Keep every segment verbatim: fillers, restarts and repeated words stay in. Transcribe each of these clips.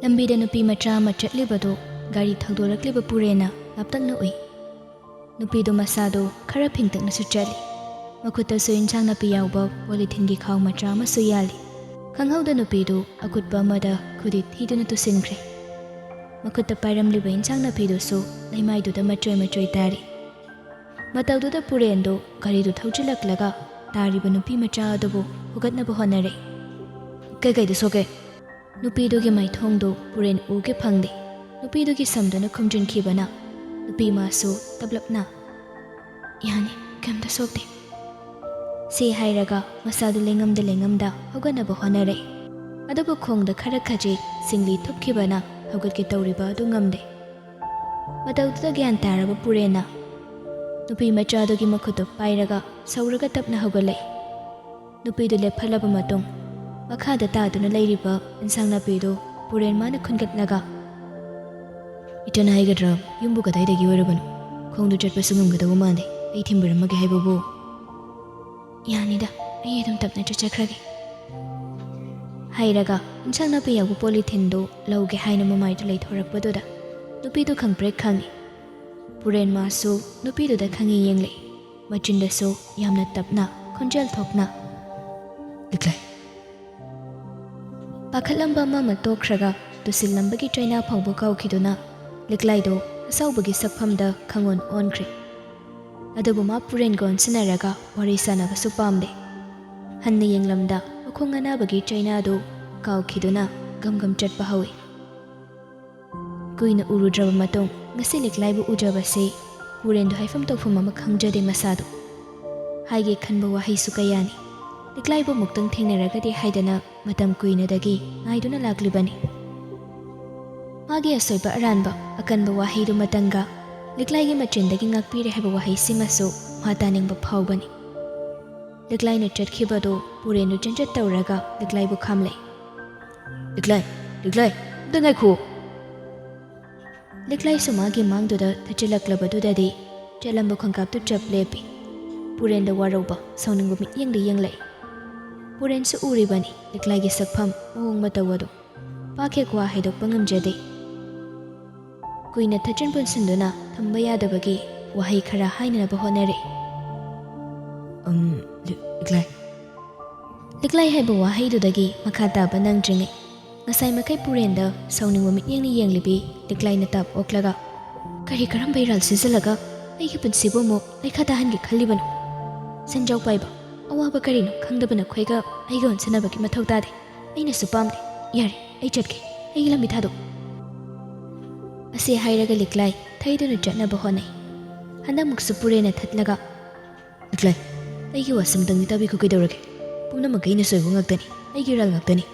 ꯂꯝꯕꯤꯗ ꯅꯨꯄꯤ ꯃꯆꯥ ꯑꯃ ꯆꯠꯂꯤꯕꯗꯨ ꯒꯥꯔꯤ ꯊꯧꯗꯣꯔꯛꯂꯤꯕ ꯄꯨꯔꯦꯟꯅ ꯂꯥꯞꯇꯛꯅ ꯎꯏ꯫ ꯅꯨꯄꯤꯗꯨ ꯃꯁꯥꯗꯨ ꯈꯔ ꯐꯤꯡꯇꯛꯅꯁꯨ ꯆꯠꯂꯤ꯫ ꯃꯈꯨꯠꯇꯁꯨ ꯏꯟꯁꯥꯡ ꯅꯥꯄꯤ ꯌꯥꯎꯕ ꯄꯣꯂꯤꯊꯤꯟꯒꯤ ꯈꯥꯎ ꯃꯆꯥ ꯑꯃꯁꯨ ꯌꯥꯜꯂꯤ꯫ ꯈꯪꯍꯧꯗ ꯅꯨꯄꯤꯗꯨ ꯑꯀꯨꯠꯄ ꯑꯃꯗ ꯈꯨꯗꯤ ꯊꯤꯗꯨꯅ ꯇꯨꯁꯤꯟꯈ꯭ꯔꯦ꯫ ꯃꯈꯨꯠꯇ ꯄꯥꯏꯔꯝꯂꯤꯕ ꯏꯟꯁꯥꯡ ꯅꯥꯄꯤꯗꯨꯁꯨ ꯂꯩꯃꯥꯏꯗꯨꯗ ꯃꯆꯣꯏ ꯃꯆꯣꯏ ꯇꯥꯔꯤ꯫ ꯃꯇꯧꯗꯨꯗ ꯄꯨꯔꯦꯟꯗꯨ ꯒꯥꯔꯤꯗꯨ ꯊꯧꯖꯤꯜꯂꯛꯂꯒ ꯇꯥꯔꯤꯕ ꯅꯨꯄꯤ ꯃꯆꯥ ꯑꯗꯨꯕꯨ ꯍꯧꯒꯠꯅꯕ ꯍꯣꯠꯅꯔꯦ꯫ "ꯀꯩꯀꯩꯗ ꯁꯣꯛꯀꯦ?" ꯅꯨꯄꯤꯗꯨꯒꯤ ꯃꯥꯏꯊꯣꯡꯗꯨ ꯄꯨꯔꯦꯟ ꯎꯒꯦ ꯐꯪꯗꯦ꯫ ꯅꯨꯄꯤꯗꯨꯒꯤ ꯁꯝꯗꯨꯅ ꯈꯨꯝꯖꯤꯟꯈꯤꯕꯅ ꯅꯨꯄꯤ ꯃꯥꯁꯨ ꯇꯞꯂꯞꯅ, "ꯌꯥꯅꯤ, ꯀꯩꯝꯇ ꯁꯣꯛꯇꯦ," ꯁꯤ ꯍꯥꯏꯔꯒ ꯃꯁꯥꯗꯨ ꯂꯦꯡꯉꯝꯗ ꯂꯦꯡꯉꯝꯗ ꯍꯧꯒꯠꯅꯕ ꯍꯣꯠꯅꯔꯦ꯫ ꯑꯗꯨꯕꯨ ꯈꯣꯡꯗ ꯈꯔ ꯈꯖꯤꯛ ꯁꯤꯡꯂꯤ ꯊꯨꯞꯈꯤꯕꯅ ꯍꯧꯒꯠꯀꯦ ꯇꯧꯔꯤꯕ ꯑꯗꯨ ꯉꯝꯗꯦ꯫ ꯃꯇꯧꯗꯨꯗ ꯒ꯭ꯌꯥꯟ ꯇꯥꯔꯕ ꯄꯨꯔꯦꯟꯅ ꯅꯨꯄꯤ ꯃꯆꯥꯗꯨꯒꯤ ꯃꯈꯨꯠꯇꯨ ꯄꯥꯏꯔꯒ ꯁꯧꯔꯒ ꯇꯞꯅ ꯍꯧꯒꯠꯂꯛꯏ꯫ ꯅꯨꯄꯤꯗꯨ ꯂꯦꯞꯍꯜꯂꯕ ꯃꯇꯨꯡ, ꯃꯈꯥꯗ ꯇꯥꯗꯨꯅ ꯂꯩꯔꯤꯕ ꯏꯟꯁꯥꯡ ꯅꯥꯄꯤꯗꯨ ꯄꯨꯔꯦꯟ ꯃꯥꯅ ꯈꯨꯟꯒꯠꯂꯒ, "ꯏꯆꯟ ꯍꯥꯏꯒꯗ꯭ꯔꯥ, ꯌꯨꯝꯕꯨ ꯀꯗꯥꯏꯗꯒꯤ ꯑꯣꯏꯔꯕꯅꯣ? ꯈꯣꯡꯗꯨ ꯆꯠꯄꯁꯨ ꯉꯝꯒꯗꯧꯕ ꯃꯥꯟꯗꯦ, ꯑꯩ ꯊꯤꯟꯕꯤꯔꯝꯃꯒꯦ ꯍꯥꯏꯕꯕꯨ?" "ꯌꯥꯅꯤꯗ, ꯑꯩ ꯑꯗꯨꯝ ꯇꯞꯅ ꯆꯠꯆꯈ꯭ꯔꯒꯦ," ꯍꯥꯏꯔꯒ ꯏꯟꯁꯥꯡ ꯅꯥꯄꯤ ꯌꯥꯎꯕ ꯄꯣꯂꯤꯊꯤꯟꯗꯨ ꯂꯧꯒꯦ ꯍꯥꯏꯅ ꯃꯃꯥꯏꯗꯨ ꯂꯩꯊꯣꯔꯛꯄꯗꯨꯗ ꯅꯨꯄꯤꯗꯨ ꯈꯪꯄ꯭ꯔꯦꯛ ꯈꯪꯉꯤ꯫ ꯄꯨꯔꯦꯟ ꯃꯥꯁꯨ ꯅꯨꯄꯤꯗꯨꯗ ꯈꯪꯉꯤ ꯌꯦꯡꯂꯛꯏ꯫ ꯃꯆꯤꯟꯗꯁꯨ ꯌꯥꯝꯅ ꯇꯞꯅ, ꯈꯣꯟꯖꯦꯜ ꯊꯣꯛꯅ, "ꯂꯤꯛꯂꯥꯏ!" ꯄꯥꯈꯠꯂꯝꯕ ꯑꯃ ꯑꯃ ꯇꯣꯛꯈ꯭ꯔꯒ ꯇꯨꯁꯤꯜꯂꯝꯕꯒꯤ ꯆꯩꯅꯥ ꯐꯥꯎꯕ ꯀꯥꯎꯈꯤꯗꯨꯅ ꯂꯤꯛꯂꯥꯏꯗꯣ ꯑꯁꯥꯎꯕꯒꯤ ꯁꯛꯐꯝꯗ ꯈꯪꯑꯣꯟ ꯑꯣꯟꯈ꯭ꯔꯦ꯫ ꯑꯗꯨꯕꯨ ꯃꯥ ꯄꯨꯔꯦꯟꯒ ꯑꯣꯟꯁꯤꯟꯅꯔꯒ ꯋꯥꯔꯤ ꯁꯥꯟꯅꯕꯁꯨ ꯄꯥꯝꯗꯦ꯫ ꯍꯟꯅ ꯌꯦꯡꯂꯝꯗ ꯃꯈꯣꯡ ꯑꯅꯥꯕꯒꯤ ꯆꯩꯅꯥꯗꯨ ꯀꯥꯎꯈꯤꯗꯨꯅ ꯒꯝ ꯒꯝ ꯆꯠꯄ ꯍꯧꯏ꯫ ꯀꯨꯏꯅ ꯎꯔꯨꯗ꯭ꯔꯕ ꯃꯇꯨꯡ ꯉꯁꯤ ꯂꯤꯛꯂꯥꯏꯕꯨ ꯎꯖꯕꯁꯦ ꯄꯨꯔꯦꯟꯗꯨ ꯍꯥꯏꯐꯝ ꯇꯧꯐꯝ ꯑꯃ ꯈꯪꯖꯗꯦ ꯃꯁꯥꯗꯨ꯫ ꯍꯥꯏꯒꯦ ꯈꯟꯕ ꯋꯥꯍꯩꯁꯨ ꯀꯌꯥꯅꯤ꯫ ꯂꯤꯛꯂꯥꯏꯕꯨ ꯑꯃꯨꯛꯇꯪ ꯊꯦꯡꯅꯔꯒꯗꯤ ꯍꯥꯏꯗꯅ ꯃꯇꯝ ꯀꯨꯏꯅꯗꯒꯤ ꯉꯥꯏꯗꯨꯅ ꯂꯥꯛꯂꯤꯕꯅꯤ꯫ ꯃꯥꯒꯤ ꯑꯁꯣꯏꯕ ꯑꯔꯥꯟꯕ ꯑꯀꯟꯕ ꯋꯥꯍꯩꯗꯨ ꯃꯇꯪꯒ ꯂꯤꯛꯂꯥꯏꯒꯤ ꯃꯆꯤꯟꯗꯒꯤ ꯉꯥꯛꯄꯤꯔꯦ ꯍꯥꯏꯕ ꯋꯥꯍꯩꯁꯤꯃꯁꯨ ꯃꯥ ꯇꯥꯅꯤꯡꯕ ꯐꯥꯎꯕꯅꯤ꯫ ꯂꯤꯛꯂꯥꯏꯅ ꯆꯠꯈꯤꯕꯗꯨ ꯄꯨꯔꯦꯟꯗꯨ ꯆꯦꯟꯆꯠ ꯇꯧꯔꯒ ꯂꯤꯛꯂꯥꯏꯕꯨ ꯈꯥꯝꯂꯦ꯫ "ꯂꯤꯛꯂꯥꯏ, ꯂꯤꯛꯂꯥꯏ, ꯑꯝꯇ ꯉꯥꯏꯈꯣ!" ꯂꯤꯛꯂꯥꯏꯁꯨ ꯃꯥꯒꯤ ꯃꯥꯡꯗꯨꯗ ꯊꯠꯆꯤꯜꯂꯛꯂꯕꯗꯨꯗꯗꯤ ꯆꯠꯂꯝꯕ ꯈꯣꯡꯀꯥꯞꯇꯨ ꯆꯞ ꯂꯦꯞꯄꯤ꯫ ꯄꯨꯔꯦꯟꯗ ꯋꯥꯔꯧꯕ, ꯁꯥꯎꯅꯤꯡꯕ ꯃꯤꯠꯌꯦꯡꯗ ꯌꯦꯡꯂꯛꯏ꯫ ꯄꯨꯔꯦꯟꯁꯨ ꯎꯔꯤꯕꯅꯤ ꯂꯤꯛꯂꯥꯏꯒꯤ ꯁꯛꯐꯝ, ꯃꯑꯣꯡ ꯃꯇꯧ ꯑꯗꯨ꯫ ꯄꯥꯛ ꯍꯦꯛ ꯋꯥ ꯍꯥꯏꯗꯣꯛꯄ ꯉꯝꯖꯗꯦ꯫ ꯀꯨꯏꯅ ꯊꯠꯆꯤꯟ ꯄꯨꯟꯁꯤꯟꯗꯨꯅ ꯊꯝꯕ ꯌꯥꯗꯕꯒꯤ ꯋꯥꯍꯩ ꯈꯔ ꯍꯥꯏꯅꯅꯕ ꯍꯣꯠꯅꯔꯦ꯫ "ꯑꯝ, ꯂꯤ-, ꯂꯤꯛꯂꯥꯏ꯫" ꯂꯤꯛꯂꯥꯏ ꯍꯥꯏꯕ ꯋꯥꯍꯩꯗꯨꯗꯒꯤ ꯃꯈꯥ ꯇꯥꯕ ꯅꯪꯗ꯭ꯔꯤꯉꯩ, ꯉꯁꯥꯏ ꯃꯈꯩ ꯄꯨꯔꯦꯟꯗ ꯁꯥꯎꯅꯤꯡꯕ ꯃꯤꯠꯌꯦꯡꯅ ꯌꯦꯡꯂꯤꯕꯤ ꯂꯤꯛꯂꯥꯏꯅ ꯇꯥꯞ ꯑꯣꯛꯂꯒ, "ꯀꯔꯤ ꯀꯔꯝꯕ ꯏꯔꯥꯜ ꯁꯤꯖꯤꯜꯂꯒ ꯑꯩꯒꯤ ꯄꯨꯟꯁꯤꯕꯨ ꯑꯃꯨꯛ ꯂꯩꯈꯥ ꯇꯥꯍꯟꯒꯦ ꯈꯜꯂꯤꯕꯅꯣ? ꯁꯦꯟꯖꯥꯎ ꯄꯥꯏꯕ, ꯑꯋꯥꯕ ꯀꯔꯤꯅꯣ ꯈꯪꯗꯕ ꯅꯈꯣꯏꯒ ꯑꯩꯒ ꯑꯣꯟꯁꯤꯟꯅꯕꯒꯤ ꯃꯊꯧ ꯇꯥꯗꯦ꯫ ꯑꯩꯅꯁꯨ ꯄꯥꯝꯗꯦ꯫ ꯌꯥꯔꯦ, ꯑꯩ ꯆꯠꯀꯦ꯫ ꯑꯩꯒꯤ ꯂꯝꯕꯤ ꯊꯥꯗꯣꯛ꯫" ꯑꯁꯤ ꯍꯥꯏꯔꯒ ꯂꯤꯛꯂꯥꯏ ꯊꯩꯗꯨꯅ ꯆꯠꯅꯕ ꯍꯣꯠꯅꯩ꯫ ꯍꯟꯗꯛꯃꯨꯛꯁꯨ ꯄꯨꯔꯦꯟꯅ ꯊꯠꯂꯒ, "ꯂꯤꯛꯂꯥꯏ, ꯑꯩꯒꯤ ꯋꯥꯁꯦ ꯑꯃꯨꯛꯇꯪꯗꯤ ꯇꯥꯕꯤꯈꯣ꯫ ꯀꯩꯗꯧꯔꯒꯦ? ꯄꯨꯝꯅꯃꯛ ꯑꯩꯅ ꯁꯣꯏꯕ ꯉꯥꯛꯇꯅꯤ꯫ ꯑꯩꯒꯤ ꯏꯔꯥꯜ ꯉꯥꯛꯇꯅꯤ꯫"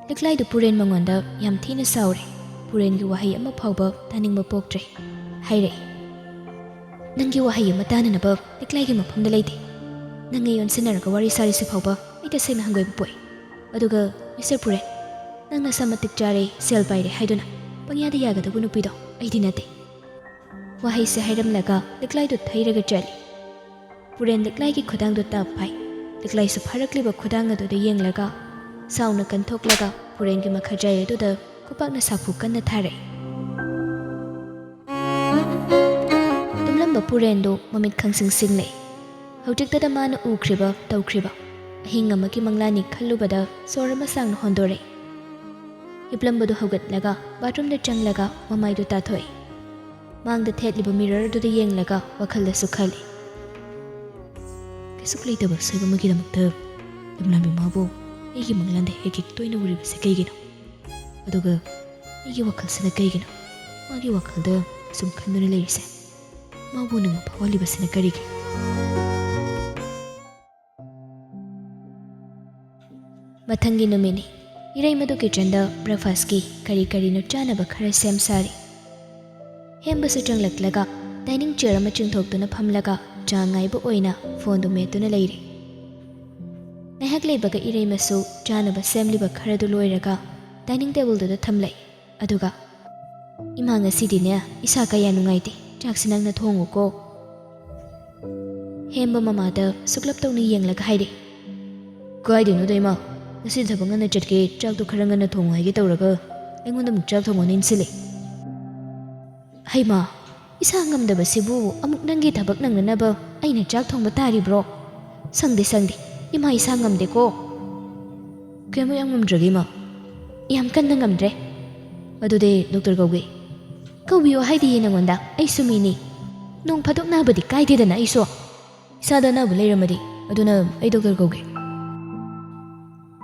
ꯂꯤꯛꯂꯥꯏꯗꯨ ꯄꯨꯔꯦꯟ ꯃꯉꯣꯟꯗ ꯌꯥꯝ ꯊꯤꯅ ꯁꯥꯎꯔꯦ꯫ ꯄꯨꯔꯦꯟꯒꯤ ꯋꯥꯍꯩ ꯑꯃ ꯐꯥꯎꯕ ꯇꯥꯅꯤꯡꯕ ꯄꯣꯛꯇ꯭ꯔꯦ꯫ ꯍꯥꯏꯔꯛꯏ, "ꯅꯪꯒꯤ ꯋꯥꯍꯩ ꯑꯃ ꯇꯥꯅꯅꯕ ꯂꯤꯛꯂꯥꯏꯒꯤ ꯃꯐꯝꯗ ꯂꯩꯇꯦ꯫ ꯅꯪ ꯑꯩ ꯑꯣꯟꯁꯤꯟꯅꯔꯒ ꯋꯥꯔꯤ ꯁꯥꯔꯤꯁꯤ ꯐꯥꯎꯕ ꯑꯩ ꯇꯁꯦꯡꯅ ꯍꯪꯒꯣꯏꯕ ꯄꯣꯛꯏ꯫ ꯑꯗꯨꯒ ꯃꯤꯁꯇꯔ ꯄꯨꯔꯦꯟ, ꯅꯪ ꯅꯁꯥ ꯃꯇꯤꯛ ꯆꯥꯔꯦ, ꯁꯦꯜ ꯄꯥꯏꯔꯦ ꯍꯥꯏꯗꯨꯅ ꯄꯪꯌꯥꯗ ꯌꯥꯒꯗꯧꯕ ꯅꯨꯄꯤꯗꯣ ꯑꯩꯗꯤ ꯅꯠꯇꯦ꯫" ꯋꯥꯍꯩꯁꯦ ꯍꯥꯏꯔꯝꯂꯒ ꯂꯤꯛꯂꯥꯏꯗꯨ ꯊꯩꯔꯒ ꯆꯠꯂꯤ꯫ ꯄꯨꯔꯦꯟ ꯂꯤꯛꯂꯥꯏꯒꯤ ꯈꯨꯗꯥꯡꯗꯨ ꯇꯥꯞ ꯐꯥꯏ꯫ ꯂꯤꯛꯂꯥꯏꯁꯨ ꯐꯥꯔꯛꯂꯤꯕ ꯈꯨꯗꯥꯡ ꯑꯗꯨꯗ ꯌꯦꯡꯂꯒ ꯁꯥꯎꯅ ꯀꯟꯊꯣꯛꯂꯒ ꯄꯨꯔꯦꯟꯒꯤ ꯃꯈꯥꯖꯥꯏ ꯑꯗꯨꯗ ꯈꯨꯄꯥꯛꯅ ꯁꯥꯐꯨ ꯀꯟꯅ ꯊꯥꯔꯛꯏ꯫ ꯇꯨꯝꯂꯝꯕ ꯄꯨꯔꯦꯟꯗꯨ ꯃꯃꯤꯠ ꯈꯪꯁꯤꯡ ꯁꯤꯡꯂꯦ꯫ ꯍꯧꯖꯤꯛꯇꯗ ꯃꯥꯅ ꯎꯈ꯭ꯔꯤꯕ, ꯇꯧꯈ꯭ꯔꯤꯕ ꯑꯍꯤꯡ ꯑꯃꯒꯤ ꯃꯪꯂꯥꯟꯅꯤ ꯈꯜꯂꯨꯕꯗ ꯁꯣꯔ ꯑꯃ ꯁꯥꯡꯅ ꯍꯣꯟꯗꯣꯔꯛꯏ꯫ ꯍꯤꯞꯂꯝꯕꯗꯨ ꯍꯧꯒꯠꯂꯒ ꯕꯥꯊꯔꯨꯝꯗ ꯆꯪꯂꯒ ꯃꯃꯥꯏꯗꯨ ꯇꯥꯊꯣꯛꯏ꯫ ꯃꯥꯡꯗ ꯊꯦꯠꯂꯤꯕ ꯃꯤꯔꯔ ꯑꯗꯨꯗ ꯌꯦꯡꯂꯒ ꯋꯥꯈꯜꯗꯁꯨ ꯈꯜꯂꯤ, "ꯀꯩꯁꯨ ꯂꯩꯇꯕ ꯑꯁꯣꯏꯕ ꯑꯃꯒꯤꯗꯃꯛꯇ ꯂꯝꯂꯥꯟꯕꯤ ꯃꯥꯕꯨ ꯑꯩꯒꯤ ꯃꯪꯂꯥꯟꯗ ꯍꯦꯛ ꯍꯦꯛ ꯇꯣꯏꯅ ꯎꯔꯤꯕꯁꯦ ꯀꯩꯒꯤꯅꯣ? ꯑꯗꯨꯒ ꯑꯩꯒꯤ ꯋꯥꯈꯜꯁꯤꯅ ꯀꯩꯒꯤꯅꯣ ꯃꯥꯒꯤ ꯋꯥꯈꯜꯗ ꯁꯨꯝ ꯈꯟꯗꯨꯅ ꯂꯩꯔꯤꯁꯦ? ꯃꯥꯕꯨ ꯅꯨꯡ ꯐꯥꯎꯍꯜꯂꯤꯕꯁꯤꯅ ꯀꯔꯤꯒꯤ?" ꯃꯊꯪꯒꯤ ꯅꯨꯃꯤꯠꯅꯤ꯫ ꯏꯔꯩꯃꯗꯨ ꯀꯤꯠꯆꯟꯗ ꯕ꯭ꯔꯦꯛꯐꯥꯁꯀꯤ ꯀꯔꯤ ꯀꯔꯤꯅꯣ ꯆꯥꯅꯕ ꯈꯔ ꯁꯦꯝ ꯁꯥꯔꯤ꯫ ꯍꯦꯝꯕꯁꯨ ꯆꯪꯂꯛꯂꯒ ꯗꯥꯏꯅꯤꯡ ꯆꯤꯌꯔ ꯑꯃ ꯆꯤꯡꯊꯣꯛꯇꯨꯅ ꯐꯝꯂꯒ ꯆꯥ ꯉꯥꯏꯕ ꯑꯣꯏꯅ ꯐꯣꯟꯗꯨ ꯃꯦꯠꯇꯨꯅ ꯂꯩꯔꯤ꯫ ꯉꯥꯏꯍꯥꯛ ꯂꯩꯕꯒ ꯏꯔꯩꯃꯁꯨ ꯆꯥꯅꯕ ꯁꯦꯝꯂꯤꯕ ꯈꯔꯗꯨ ꯂꯣꯏꯔꯒ ꯗꯥꯏꯅꯤꯡ ꯇꯦꯕꯜꯗꯨꯗ ꯊꯝꯂꯛꯏ꯫ ꯑꯗꯨꯒ, "ꯏꯃꯥ, ꯉꯁꯤꯗꯤꯅꯦ ꯏꯁꯥ ꯀꯌꯥ ꯅꯨꯡꯉꯥꯏꯇꯦ, ꯆꯥꯛꯁꯤ ꯅꯪꯅ ꯊꯣꯡꯉꯨꯀꯣ꯫" ꯍꯦꯝꯕ ꯃꯃꯥꯗ ꯁꯨꯛꯂꯞ ꯇꯧꯅ ꯌꯦꯡꯂꯒ ꯍꯥꯏꯔꯛꯏ, "ꯀꯥꯏꯗꯩꯅꯣꯗ ꯏꯃꯥ, "ꯉꯁꯤ ꯊꯕꯛ ꯉꯟꯅ ꯆꯠꯀꯦ, ꯆꯥꯛꯇꯣ ꯈꯔ ꯉꯟꯅ ꯊꯣꯡꯉꯨ" ꯍꯥꯏꯒꯦ ꯇꯧꯔꯒ ꯑꯩꯉꯣꯟꯗ ꯑꯃꯨꯛ ꯆꯥꯛ ꯊꯣꯡꯉꯣꯅ ꯏꯟꯁꯤꯜꯂꯦ꯫ "ꯍꯩꯃꯥ, ꯏꯁꯥ ꯉꯝꯗꯕꯁꯤꯕꯨ ꯑꯃꯨꯛ ꯅꯪꯒꯤ ꯊꯕꯛ ꯅꯪꯅꯅꯕ ꯑꯩꯅ ꯆꯥꯛ ꯊꯣꯡꯕ ꯇꯥꯔꯤꯕ꯭ꯔꯣ? ꯁꯪꯗꯦ, ꯁꯪꯗꯦ, ꯏꯃꯥ ꯏꯁꯥ ꯉꯝꯗꯦꯀꯣ꯫" "ꯀꯌꯥꯃꯨꯛ ꯌꯥꯝ ꯉꯝꯗ꯭ꯔꯒꯦ, ꯏꯃꯥ?" "ꯌꯥꯝ ꯀꯟꯅ ꯉꯝꯗ꯭ꯔꯦ꯫" "ꯑꯗꯨꯗꯤ ꯗꯣꯛꯇꯔ ꯀꯧꯒꯦ꯫" "ꯀꯧꯕꯤꯌꯣ ꯍꯥꯏꯗꯤꯌꯦ ꯅꯉꯣꯟꯗ, ꯑꯩꯁꯨ ꯃꯤꯅꯤ꯫ ꯅꯣꯡ ꯐꯥꯗꯣꯛ ꯅꯥꯕꯗꯤ ꯀꯥꯏꯗꯦꯗꯅ ꯑꯩꯁꯨ꯫ ꯏꯁꯥꯗ ꯑꯅꯥꯕ ꯂꯩꯔꯝꯃꯗꯤ, ꯑꯗꯨꯅ ꯑꯩ ꯗꯣꯛꯇꯔ ꯀꯧꯒꯦ꯫"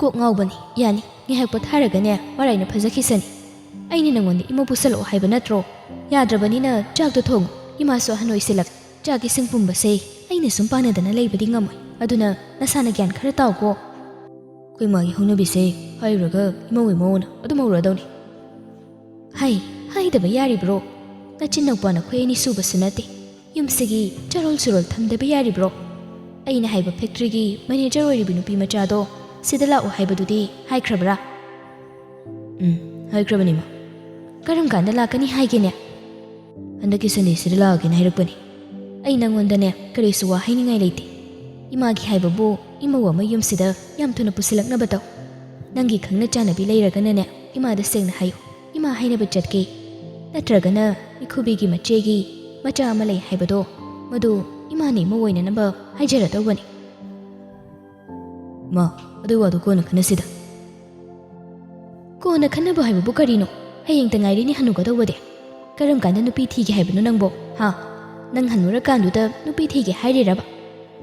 "ꯀꯣꯛ ꯉꯥꯎꯕꯅꯤ, ꯌꯥꯅꯤ, ꯉꯥꯏꯍꯥꯛ ꯄꯣꯊꯥꯔꯒꯅꯦ ꯃꯔꯥꯏꯅ ꯐꯖꯈꯤꯁꯅꯤ꯫ ꯑꯩꯅ ꯅꯉꯣꯟꯗ ꯏꯃꯧ ꯄꯨꯁꯜꯂꯛꯑꯣ ꯍꯥꯏꯕ ꯅꯠꯇ꯭ꯔꯣ? ꯌꯥꯗ꯭ꯔꯕꯅꯤꯅ ꯆꯥꯛꯇꯣ ꯊꯣꯡꯉꯨ, ꯏꯃꯥꯁꯨ ꯑꯍꯟ ꯑꯣꯏꯁꯤꯜꯂꯛ꯫ ꯆꯥꯛ ꯏꯁꯤꯡ ꯄꯨꯝꯕꯁꯦ ꯑꯩꯅ ꯁꯨꯝ ꯄꯥꯟꯅꯗꯅ ꯂꯩꯕꯗꯤ ꯉꯝꯃꯣꯏ, ꯑꯗꯨꯅ ꯅꯁꯥꯅ ꯒ꯭ꯌꯥꯟ ꯈꯔ ꯇꯥꯎꯀꯣ꯫" "ꯑꯩꯈꯣꯏ ꯃꯥꯒꯤ ꯍꯧꯅꯕꯤꯁꯦ ꯍꯥꯏꯔꯨꯔꯒ ꯏꯃꯧ ꯏꯃꯧꯅ ꯑꯗꯨꯝ ꯍꯧꯔꯛꯑꯗꯧꯅꯤ꯫" "ꯍꯥꯏ, ꯍꯥꯏꯗꯕ ꯌꯥꯔꯤꯕ꯭ꯔꯣ? ꯅꯆꯤꯟ ꯅꯧꯄꯥ ꯅꯈꯣꯏ ꯑꯅꯤ ꯁꯨꯕꯁꯨ ꯅꯠꯇꯦ, ꯌꯨꯝꯁꯤꯒꯤ ꯆꯥꯔꯣꯜ ꯁꯨꯔꯣꯜ ꯊꯝꯗꯕ ꯌꯥꯔꯤꯕ꯭ꯔꯣ? ꯑꯩꯅ ꯍꯥꯏꯕ ꯐꯦꯛꯇ꯭ꯔꯤꯒꯤ ꯃꯦꯅꯦꯖꯔ ꯑꯣꯏꯔꯤꯕ ꯅꯨꯄꯤ ꯃꯆꯥꯗꯣ ꯁꯤꯗ ꯂꯥꯛꯑꯣ ꯍꯥꯏꯕꯗꯨꯗꯤ ꯍꯥꯏꯈ꯭ꯔꯕ꯭ꯔꯥ?" "ꯎꯝ, ꯍꯥꯏꯈ꯭ꯔꯕꯅꯤ, ꯏꯃꯥ꯫" "ꯀꯔꯝ ꯀꯥꯟꯗ ꯂꯥꯛꯀꯅꯤ ꯍꯥꯏꯒꯦꯅꯦ?" "ꯍꯟꯗꯛꯀꯤ ꯁꯟꯗꯦꯁꯤꯗ ꯂꯥꯛꯑꯒꯦꯅ ꯍꯥꯏꯔꯛꯄꯅꯤ꯫" "ꯑꯩ ꯅꯪꯉꯣꯟꯗꯅꯦ ꯀꯔꯤꯁꯨ ꯋꯥ ꯍꯥꯏꯅꯤꯡꯉꯥꯏ ꯂꯩꯇꯦ꯫ ꯏꯃꯥꯒꯤ ꯍꯥꯏꯕꯕꯨ ꯏꯃꯧ ꯑꯃ ꯌꯨꯝꯁꯤꯗ ꯌꯥꯝ ꯊꯨꯅ ꯄꯨꯁꯤꯜꯂꯛꯅꯕ ꯇꯧ꯫ ꯅꯪꯒꯤ ꯈꯪꯅ ꯆꯥꯟꯅꯕꯤ ꯂꯩꯔꯒꯅꯅꯦ ꯏꯃꯥꯗ ꯁꯦꯡꯅ ꯍꯥꯏꯌꯨ꯫ ꯏꯃꯥ ꯍꯥꯏꯅꯕ ꯆꯠꯀꯦ꯫ ꯅꯠꯇ꯭ꯔꯒꯅ ꯃꯤꯈꯨꯕꯤꯒꯤ ꯃꯆꯦꯒꯤ ꯃꯆꯥ ꯑꯃ ꯂꯩ ꯍꯥꯏꯕꯗꯣ, ꯃꯗꯨ ꯏꯃꯥꯅ ꯏꯃꯧ ꯑꯣꯏꯅꯅꯕ ꯍꯥꯏꯖꯔꯗꯧꯕꯅꯤ꯫" "ꯃꯥ, ꯑꯗꯨ ꯋꯥꯗꯨ ꯀꯣꯟꯅ ꯈꯟꯅꯁꯤꯗ꯫" "ꯀꯣꯟꯅ ꯈꯟꯅꯕ ꯍꯥꯏꯕꯕꯨ ꯀꯔꯤꯅꯣ? ꯍꯌꯦꯡꯇ ꯉꯥꯏꯔꯤꯅꯦ ꯍꯟꯅꯨꯒꯗꯧꯕꯗꯤ꯫ ꯀꯔꯝ ꯀꯥꯟꯗ ꯅꯨꯄꯤ ꯊꯤꯒꯦ ꯍꯥꯏꯕꯅꯣ ꯅꯪꯕꯣ? ꯍꯥ? ꯅꯪ ꯍꯟꯅꯨꯔꯀꯥꯟꯗꯨꯗ ꯅꯨꯄꯤ ꯊꯤꯒꯦ ꯍꯥꯏꯔꯤꯔꯕ?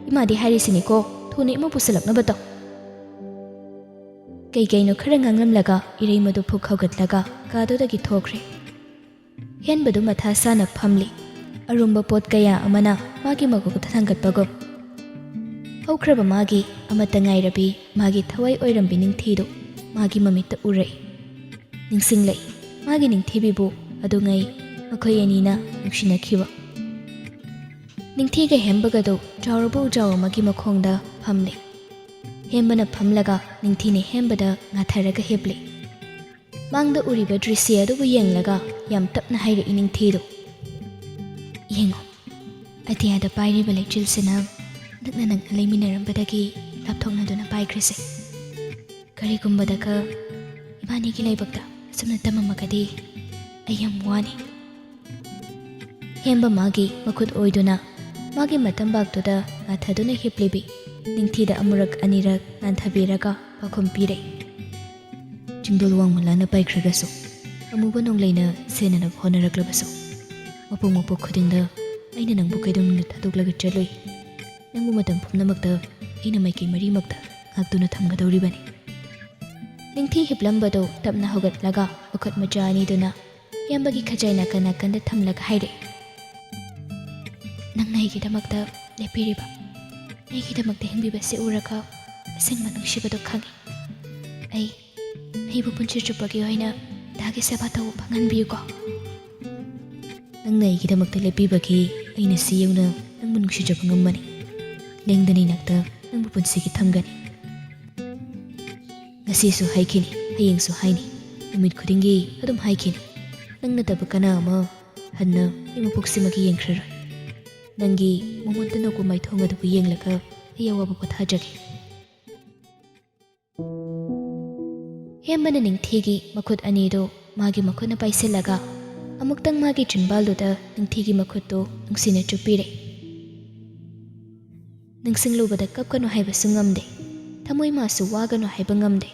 ꯏꯃꯥꯗꯤ ꯍꯥꯏꯔꯤꯁꯤꯅꯤꯀꯣ, ꯊꯨꯅ ꯏꯃꯧ ꯄꯨꯁꯜꯂꯛꯅꯕ ꯇꯧ꯫" ꯀꯩ ꯀꯩꯅꯣ ꯈꯔ ꯉꯥꯡꯂꯝꯂꯒ ꯏꯔꯩꯃꯗꯨ ꯐꯨꯛ ꯍꯧꯒꯠꯂꯒ ꯀꯥꯗꯨꯗꯒꯤ ꯊꯣꯛꯈ꯭ꯔꯦ꯫ ꯍꯦꯟꯕꯗꯨ ꯃꯊꯥ ꯁꯥꯅ ꯐꯝꯂꯤ꯫ ꯑꯔꯨꯝꯕ ꯄꯣꯠ ꯀꯌꯥ ꯑꯃꯅ ꯃꯥꯒꯤ ꯃꯀꯣꯛꯇ ꯊꯥꯡꯒꯠꯄꯒꯨꯝ꯫ ꯍꯧꯈ꯭ꯔꯕ ꯃꯥꯒꯤ ꯑꯃꯠꯇ ꯉꯥꯏꯔꯕꯤ, ꯃꯥꯒꯤ ꯊꯋꯥꯏ ꯑꯣꯏꯔꯝꯕꯤ ꯅꯤꯡꯊꯤꯗꯨ ꯃꯥꯒꯤ ꯃꯃꯤꯠꯇ ꯎꯔꯛꯏ꯫ ꯅꯤꯡꯁꯤꯡꯂꯛꯏ ꯃꯥꯒꯤ ꯅꯤꯡꯊꯤꯕꯤꯕꯨ ꯑꯗꯨꯉꯩ ꯃꯈꯣꯏ ꯑꯅꯤꯅ ꯅꯨꯡꯁꯤꯅꯈꯤꯕ꯫ ꯅꯤꯡꯊꯤꯒ ꯍꯦꯝꯕꯒꯗꯨ ꯆꯥꯎꯔꯕ ꯎꯖꯥꯎ ꯑꯃꯒꯤ ꯃꯈꯣꯡꯗ ꯐꯝꯂꯤ꯫ ꯍꯦꯝꯕꯅ ꯐꯝꯂꯒ ꯅꯤꯡꯊꯤꯅ ꯍꯦꯝꯕꯗ ꯉꯥꯊꯔꯒ ꯍꯤꯞꯂꯤ꯫ ꯃꯥꯡꯗ ꯎꯔꯤꯕ ꯗ꯭ꯔꯤꯁ꯭ꯌ ꯑꯗꯨꯕꯨ ꯌꯦꯡꯂꯒ ꯌꯥꯝ ꯇꯞꯅ ꯍꯥꯏꯔꯛꯏ ꯅꯤꯡꯊꯤꯗꯨ, "ꯌꯦꯡꯉꯨ, ꯑꯇꯤꯌꯥꯗ ꯄꯥꯏꯔꯤꯕ ꯂꯩꯆꯤꯜꯁꯤꯅ ꯅꯛꯅ ꯅꯛꯅ ꯂꯩꯃꯤꯟꯅꯔꯝꯕꯗꯒꯤ ꯂꯥꯞꯊꯣꯛꯅꯗꯨꯅ ꯄꯥꯏꯈ꯭ꯔꯤꯁꯦ꯫ ꯀꯔꯤꯒꯨꯝꯕꯗꯒ ꯏꯕꯥꯅꯤꯒꯤ ꯂꯥꯏꯕꯛꯇ ꯑꯁꯨꯝꯅ ꯇꯝꯃꯝꯃꯒꯗꯤ ꯑꯩ ꯌꯥꯝ ꯋꯥꯅꯤ꯫ ꯍꯦꯝꯕ ꯃꯥꯒꯤ ꯃꯈꯨꯠ ꯑꯣꯏꯗꯨꯅ ꯃꯥꯒꯤ ꯃꯇꯝꯕꯥꯛꯇꯨꯗ ꯉꯥꯊꯗꯨꯅ ꯍꯤꯞꯂꯤꯕꯤ ꯅꯤꯡꯊꯤꯗ ꯑꯃꯨꯔꯛ ꯑꯅꯤꯔꯛ ꯅꯥꯟꯊꯕꯤꯔꯒ ꯄꯥꯎꯈꯨꯝ ꯄꯤꯔꯦ꯫ ꯆꯤꯡꯗꯣꯜ ꯋꯥꯡꯃ ꯂꯥꯟꯅ ꯄꯥꯏꯈ꯭ꯔꯒꯁꯨ ꯑꯃꯨꯕ ꯅꯣꯡꯂꯩꯅ ꯁꯦꯟꯅꯅꯕ ꯍꯣꯠꯅꯔꯛꯂꯕꯁꯨ, ꯃꯄꯣꯛ ꯃꯄꯣꯛ ꯈꯨꯗꯤꯡꯗ ꯑꯩꯅ ꯅꯪꯕꯨ ꯀꯩꯗꯧꯅꯨꯡꯗ ꯊꯥꯗꯣꯛꯂꯒ ꯆꯠꯂꯨꯏ꯫ ꯅꯪꯕꯨ ꯃꯇꯝ ꯄꯨꯝꯅꯃꯛꯇ ꯑꯩꯅ ꯃꯥꯏꯀꯩ ꯃꯔꯤꯃꯛꯇ ꯉꯥꯛꯇꯨꯅ ꯊꯝꯒꯗꯧꯔꯤꯕꯅꯤ꯫ ꯅꯤꯡꯊꯤ ꯍꯤꯞꯂꯝꯕꯗꯨ ꯇꯞꯅ ꯍꯧꯒꯠꯂꯒ ꯃꯈꯨꯠ ꯃꯆꯥ ꯑꯅꯤꯗꯨꯅ ꯏꯌꯥꯝꯕꯒꯤ ꯈꯖꯥꯏ ꯅꯥꯀꯟ ꯅꯥꯀꯟꯗ ꯊꯝꯂꯒ ꯍꯥꯏꯔꯛꯏ, "ꯅꯪꯅ ꯑꯩꯒꯤꯗꯃꯛꯇ ꯂꯦꯞꯄꯤꯔꯤꯕ, ꯑꯩꯒꯤꯗꯃꯛꯇ ꯍꯤꯡꯕꯤꯕꯁꯤ ꯎꯔꯒ ꯑꯁꯦꯡꯕ ꯅꯨꯡꯁꯤꯕꯗꯣ ꯈꯪꯉꯤ꯫ ꯑꯩ, ꯑꯩꯕꯨ ꯄꯨꯟꯁꯤ ꯆꯨꯞꯄꯒꯤ ꯑꯣꯏꯅ ꯗꯥꯒꯤ ꯁꯦꯕꯥ ꯇꯧꯕ ꯐꯪꯍꯟꯕꯤꯌꯨꯀꯣ꯫" "ꯅꯪꯅ ꯑꯩꯒꯤꯗꯃꯛꯇ ꯂꯦꯞꯄꯤꯕꯒꯤ ꯑꯩꯅ ꯁꯤ ꯌꯧꯅ ꯅꯪꯕꯨ ꯅꯨꯡꯁꯤꯖꯕ ꯉꯝꯕꯅꯤ꯫ ꯂꯦꯡꯗꯅ ꯏꯅꯥꯛꯇ ꯅꯪꯕꯨ ꯄꯨꯟꯁꯤꯒꯤ ꯊꯝꯒꯅꯤ꯫ ꯉꯁꯤꯁꯨ ꯍꯥꯏꯈꯤꯅꯤ, ꯍꯌꯦꯡꯁꯨ ꯍꯥꯏꯅꯤ, ꯅꯨꯃꯤꯠ ꯈꯨꯗꯤꯡꯒꯤ ꯑꯗꯨꯝ ꯍꯥꯏꯈꯤꯅꯤ꯫ ꯅꯪ ꯅꯠꯇꯕ ꯀꯅꯥ ꯑꯃ ꯍꯟꯅ ꯑꯩ ꯃꯄꯣꯛꯁꯤꯃꯒꯤ ꯌꯦꯡꯈ꯭ꯔꯔꯣꯏ꯫ ꯅꯪꯒꯤ ꯃꯃꯣꯟꯇ ꯅꯣꯛꯄ ꯃꯥꯏꯊꯣꯡ ꯑꯗꯨꯕꯨ ꯌꯦꯡꯂꯒ ꯑꯩ ꯑꯋꯥꯕ ꯄꯣꯊꯥꯖꯒꯦ꯫" ꯍꯦꯝꯕꯅ ꯅꯤꯡꯊꯤꯒꯤ ꯃꯈꯨꯠ ꯑꯅꯤꯗꯨ ꯃꯥꯒꯤ ꯃꯈꯨꯠꯅ ꯄꯥꯏꯁꯤꯜꯂꯒ ꯑꯃꯨꯛꯇꯪ ꯃꯥꯒꯤ ꯆꯤꯟꯕꯥꯜꯗꯨꯗ ꯅꯤꯡꯊꯤꯒꯤ ꯃꯈꯨꯠꯇꯨ ꯅꯨꯡꯁꯤꯅ ꯆꯨꯞꯄꯤꯔꯦ꯫ ꯅꯤꯡꯁꯤꯡꯂꯨꯕꯗ ꯀꯞꯀꯅꯨ ꯍꯥꯏꯕꯁꯨ ꯉꯝꯗꯦ, ꯊꯃꯣꯏ ꯃꯥꯁꯨ ꯋꯥꯒꯅꯨ ꯍꯥꯏꯕ ꯉꯝꯗꯦ꯫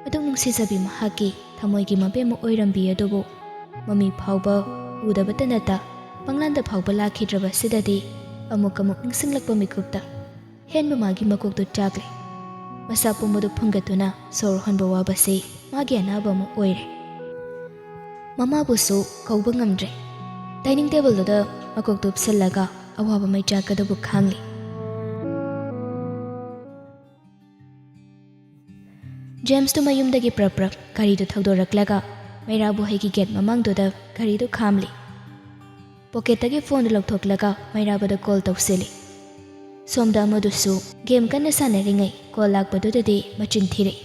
ꯑꯗꯨꯛ ꯅꯨꯡꯁꯤꯖꯕꯤ ꯃꯍꯥꯛꯀꯤ ꯊꯃꯣꯏꯒꯤ ꯃꯕꯦꯝꯃ ꯑꯣꯏꯔꯝꯕꯤ ꯑꯗꯨꯕꯨ ꯃꯃꯤ ꯐꯥꯎꯕ ꯎꯗꯕꯇ ꯅꯠꯇ ꯄꯪꯂꯥꯟꯗ ꯐꯥꯎꯕ ꯂꯥꯛꯈꯤꯗ꯭ꯔꯕꯁꯤꯗꯗꯤ ꯑꯃꯨꯛ ꯑꯃꯨꯛ ꯅꯤꯡꯁꯤꯡꯂꯛꯄ ꯃꯤꯀꯨꯞꯇ ꯍꯦꯟꯕ ꯃꯥꯒꯤ ꯃꯀꯣꯛꯇꯨ ꯆꯥꯛꯂꯦ꯫ ꯃꯁꯥ ꯄꯨꯝꯕꯗꯨ ꯐꯨꯟꯒꯠꯇꯨꯅ ꯁꯣꯔ ꯍꯣꯟꯕ ꯋꯥꯕꯁꯤ ꯃꯥꯒꯤ ꯑꯅꯥꯕ ꯑꯃ ꯑꯣꯏꯔꯦ꯫ ꯃꯃꯥꯕꯨꯁꯨ ꯀꯧꯕ ꯉꯝꯗ꯭ꯔꯦ꯫ ꯗꯥꯏꯅꯤꯡ ꯇꯦꯕꯜꯗꯨꯗ ꯃꯀꯣꯛꯇꯨ ꯎꯞꯁꯜꯂꯒ ꯑꯋꯥꯕ ꯃꯩꯆꯥꯛ ꯑꯗꯨꯕꯨ ꯈꯥꯡꯂꯤ꯫ ꯖꯦꯝꯁꯇꯨ ꯃꯌꯨꯝꯗꯒꯤ ꯄ꯭ꯔꯞ ꯄ꯭ꯔꯞ ꯒꯥꯔꯤꯗꯨ ꯊꯧꯗꯣꯔꯛꯂꯒ ꯃꯩꯔꯥꯕꯨ ꯍꯩꯒꯤ ꯒꯦꯠ ꯃꯃꯥꯡꯗꯨꯗ ꯒꯥꯔꯤꯗꯨ ꯈꯥꯝꯂꯤ꯫ ꯄꯣꯀꯦꯠꯇꯒꯤ ꯐꯣꯟꯗꯨ ꯂꯧꯊꯣꯛꯂꯒ ꯃꯩꯔꯥꯕꯗ ꯀꯣꯜ ꯇꯧꯁꯤꯜꯂꯤ꯫ ꯁꯣꯝꯗ ꯑꯃꯗꯨꯁꯨ ꯒꯦꯝ ꯀꯟꯅ ꯁꯥꯟꯅꯔꯤꯉꯩ ꯀꯣꯜ ꯂꯥꯛꯄꯗꯨꯗꯗꯤ ꯃꯆꯤꯟ ꯊꯤꯔꯛꯏ꯫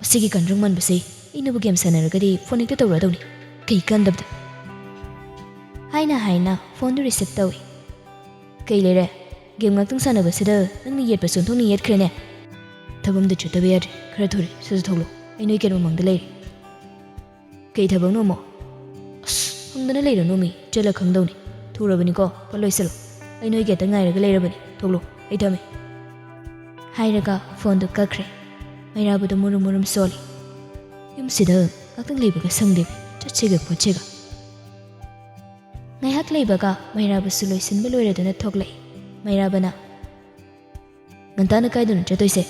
"ꯃꯁꯤꯒꯤ ꯀꯟꯗ꯭ꯔꯪ ꯃꯟꯕꯁꯤ, ꯑꯩꯅꯕꯨ ꯒꯦꯝ ꯁꯥꯟꯅꯔꯒꯗꯤ ꯐꯣꯟ ꯍꯦꯛꯇ ꯇꯧꯔꯛꯑꯗꯧꯅꯤ꯫ ꯀꯩ ꯀꯥꯟꯗꯕꯗ?" ꯍꯥꯏꯅ ꯍꯥꯏꯅ ꯐꯣꯟꯗꯨ ꯔꯤꯁꯤꯞ ꯇꯧꯏ꯫ "ꯀꯩ ꯂꯩꯔꯦ? ꯒꯦꯝ ꯉꯥꯛꯇꯪ ꯁꯥꯟꯅꯕꯁꯤꯗ ꯅꯪꯅ ꯌꯦꯠꯄꯁꯨ ꯑꯣꯟꯊꯣꯛꯅ ꯌꯦꯠꯈ꯭ꯔꯦꯅꯦ꯫" ꯊꯕꯛ ꯑꯝꯗ ꯆꯠꯇꯕ ꯌꯥꯗ꯭ꯔꯦ꯫ ꯈꯔ ꯊꯨꯔꯦ, ꯁꯠ ꯁꯠ ꯊꯣꯛꯂꯛꯑꯣ꯫ ꯑꯩ ꯅꯣꯏ ꯀꯩꯅꯣ ꯃꯃꯥꯡꯗ ꯂꯩꯔꯦ꯫ ꯀꯩ ꯊꯕꯛꯅꯣ ꯑꯃꯨꯛ? ꯑꯁ, ꯍꯪꯗꯅ ꯂꯩꯔꯅꯨ ꯃꯤ, ꯆꯠꯂ ꯈꯪꯗꯧꯅꯤ꯫ ꯊꯨꯔꯕꯅꯤꯀꯣ, ꯄꯠ ꯂꯣꯏꯁꯤꯜꯂꯣ꯫ ꯑꯩ ꯅꯣꯏꯒꯤ ꯑꯇ ꯉꯥꯏꯔꯒ ꯂꯩꯔꯕꯅꯤ꯫ ꯊꯣꯛꯂꯣ, ꯑꯩ ꯊꯝꯃꯦ꯫ ꯍꯥꯏꯔꯒ ꯐꯣꯟꯗꯨ ꯀꯛꯈ꯭ꯔꯦ꯫ ꯃꯩꯔꯥꯕꯗꯣ ꯃꯨꯔꯨꯝ ꯃꯨꯔꯨꯝ ꯁꯣꯜꯂꯤ꯫ ꯌꯨꯝꯁꯤꯗ ꯉꯥꯛꯇꯪ ꯂꯩꯕꯒ ꯁꯪꯗꯦ, ꯆꯠꯁꯤꯒ ꯈꯣꯠꯁꯤꯒ꯫ ꯉꯥꯏꯍꯥꯛ ꯂꯩꯕꯒ ꯃꯩꯔꯥꯕꯁꯨ ꯂꯣꯏꯁꯤꯟꯕ ꯂꯣꯏꯔꯗꯨꯅ ꯊꯣꯛꯂꯛꯏ꯫ ꯃꯩꯔꯥꯕꯅ, "ꯉꯟꯇꯥꯅ ꯀꯥꯏꯗꯅꯣ ꯆꯠꯇꯣꯏꯁꯦ?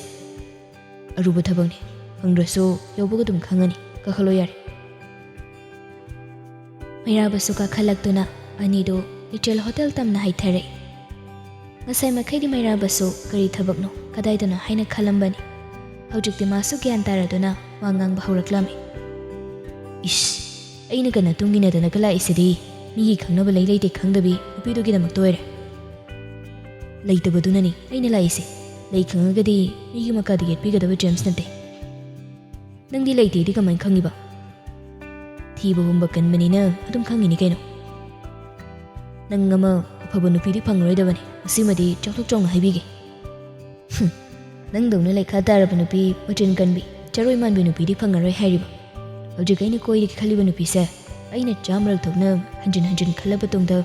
ꯑꯔꯨꯕ ꯊꯕꯛꯅꯤ, ꯐꯪꯗ꯭ꯔꯁꯨ ꯌꯧꯕꯒ ꯑꯗꯨꯝ ꯈꯪꯉꯅꯤ, ꯀꯥꯈꯠꯂꯣ ꯌꯥꯔꯦ꯫" ꯃꯩꯔꯥꯕꯁꯨ ꯀꯥꯈꯠꯂꯛꯇꯨꯅ ꯑꯅꯤꯗꯨ ꯂꯤꯇꯜ ꯍꯣꯇꯦꯜ ꯇꯝꯅ ꯍꯥꯏꯊꯔꯛꯏ꯫ ꯉꯁꯥꯏ ꯃꯈꯩꯗꯤ ꯃꯩꯔꯥꯕꯁꯨ ꯀꯔꯤ ꯊꯕꯛꯅꯣ, ꯀꯗꯥꯏꯗꯅꯣ ꯍꯥꯏꯅ ꯈꯜꯂꯝꯕꯅꯤ꯫ ꯍꯧꯖꯤꯛꯇꯤ ꯃꯥꯁꯨ ꯒ꯭ꯌꯥꯟ ꯇꯥꯔꯗꯨꯅ ꯋꯥ ꯉꯥꯡꯕ ꯍꯧꯔꯛꯂꯝꯃꯤ꯫ "ꯏꯁ, ꯑꯩꯅ ꯀꯟꯅ ꯇꯨꯡꯒꯤꯅꯗꯅꯒ ꯂꯥꯛꯏꯁꯤꯗꯤ ꯃꯤꯒꯤ ꯈꯪꯅꯕ ꯂꯩ ꯂꯩꯇꯦ ꯈꯪꯗꯕꯤ ꯅꯨꯄꯤꯗꯨꯒꯤꯗꯃꯛꯇ ꯑꯣꯏꯔꯦ꯫ ꯂꯩꯇꯕꯗꯨꯅꯅꯤ ꯑꯩꯅ ꯂꯥꯛꯏꯁꯦ꯫ ꯂꯩ ꯈꯪꯉꯒꯗꯤ ꯃꯤꯒꯤ ꯃꯀꯥꯗ ꯌꯦꯠꯄꯤꯒꯗꯕ ꯖꯦꯝꯁ ꯅꯠꯇꯦ꯫ ꯅꯪꯗꯤ ꯂꯩꯇꯦꯗꯤ ꯀꯃꯥꯏꯅ ꯈꯪꯉꯤꯕ? ꯊꯤꯕ ꯍꯨꯝꯕ ꯀꯟꯕꯅꯤꯅ ꯑꯗꯨꯝ ꯈꯪꯉꯤꯅꯤ ꯀꯩꯅꯣ꯫ ꯅꯪ ꯑꯃ ꯑꯐꯕ ꯅꯨꯄꯤꯗꯤ ꯐꯪꯉꯔꯣꯏꯗꯕꯅꯤ, ꯃꯁꯤꯃꯗꯤ ꯆꯥꯎꯊꯣꯛ ꯆꯥꯎꯅ ꯍꯥꯏꯕꯤꯒꯦ꯫" "ꯍꯨꯝ, ꯅꯪꯗꯧꯅ ꯂꯩꯈꯥ ꯇꯥꯔꯕ ꯅꯨꯄꯤ, ꯃꯆꯤꯟ ꯀꯟꯕꯤ, ꯆꯔꯣꯏ ꯃꯥꯟꯕꯤ ꯅꯨꯄꯤꯗꯤ ꯐꯪꯉꯔꯣꯏ ꯍꯥꯏꯔꯤꯕ? ꯍꯧꯖꯤꯛ ꯑꯩꯅ ꯀꯣꯏꯔꯒꯦ ꯈꯜꯂꯤꯕ ꯅꯨꯄꯤꯁꯦ ꯑꯩꯅ ꯆꯥꯝꯃꯔꯛ ꯊꯣꯛꯅ ꯍꯟꯖꯤꯟ ꯍꯟꯖꯤꯟ ꯈꯜꯂꯕ ꯇꯨꯡꯗ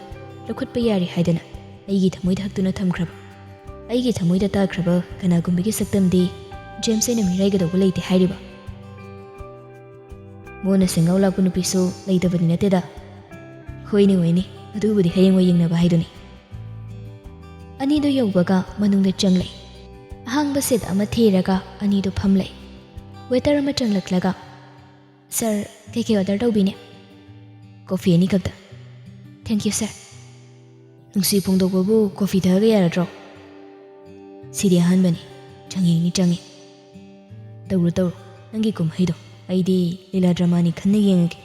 ꯂꯧꯈꯠꯄ ꯌꯥꯔꯦ ꯍꯥꯏꯗꯅ ꯑꯩꯒꯤ ꯊꯃꯣꯏꯗ ꯍꯛꯇꯨꯅ ꯊꯝꯈ꯭ꯔꯕ, ꯑꯩꯒꯤ ꯊꯃꯣꯏꯗ ꯇꯥꯈ꯭ꯔꯕ ꯀꯅꯥꯒꯨꯝꯕꯒꯤ ꯁꯛꯇꯝꯗꯤ ꯖꯦꯝꯁ ꯑꯩꯅ ꯃꯤꯔꯥꯏꯒꯗꯧꯕ ꯂꯩꯇꯦ ꯍꯥꯏꯔꯤꯕ?" ꯃꯣꯟꯅ ꯁꯦꯡꯒꯥꯎ ꯂꯥꯛꯄ ꯅꯨꯄꯤꯁꯨ ꯂꯩꯇꯕꯗꯤ ꯅꯠꯇꯦꯗ꯫ "ꯍꯣꯏꯅꯦ, ꯍꯣꯏꯅꯦ, ꯑꯗꯨꯕꯨꯗꯤ ꯍꯌꯦꯡꯋꯥꯏ ꯌꯦꯡꯅꯕ ꯍꯥꯏꯗꯨꯅꯤ꯫" ꯑꯅꯤꯗꯨ ꯌꯧꯕꯒ ꯃꯅꯨꯡꯗ ꯆꯪꯂꯛꯏ꯫ ꯑꯍꯥꯡꯕ ꯁꯤꯠ ꯑꯃ ꯊꯤꯔꯒ ꯑꯅꯤꯗꯨ ꯐꯝꯂꯛꯏ꯫ ꯋꯦꯇꯔ ꯑꯃ ꯆꯪꯂꯛꯂꯒ, "ꯁꯥꯔ, ꯀꯩꯀꯩ ꯑꯣꯔꯗꯔ ꯇꯧꯕꯤꯅꯤ?" "ꯀꯣꯐꯤ ꯑꯅꯤꯈꯛꯇ꯫" "ꯊꯦꯡꯀ꯭ꯌꯨ, ꯁꯥꯔ꯫" "ꯅꯨꯡꯁꯤ ꯐꯣꯡꯗꯣꯛꯄꯕꯨ ꯀꯣꯐꯤ ꯊꯛꯑꯒ ꯌꯥꯔꯗ꯭ꯔꯣ?" "ꯁꯤꯗꯤ ꯑꯍꯥꯟꯕꯅꯤ, ꯆꯥꯡꯌꯦꯡꯅꯤ ꯆꯥꯡꯌꯦꯡ꯫ ꯇꯧꯔꯣ ꯇꯧꯔꯣ, ꯅꯪꯒꯤ ꯀꯨꯝꯍꯩꯗꯣ꯫ ꯑꯩꯗꯤ ꯂꯤꯂꯥ ꯗ꯭ꯔꯃꯥꯅꯤ ꯈꯟꯅ ꯌꯦꯡꯉꯒꯦ꯫"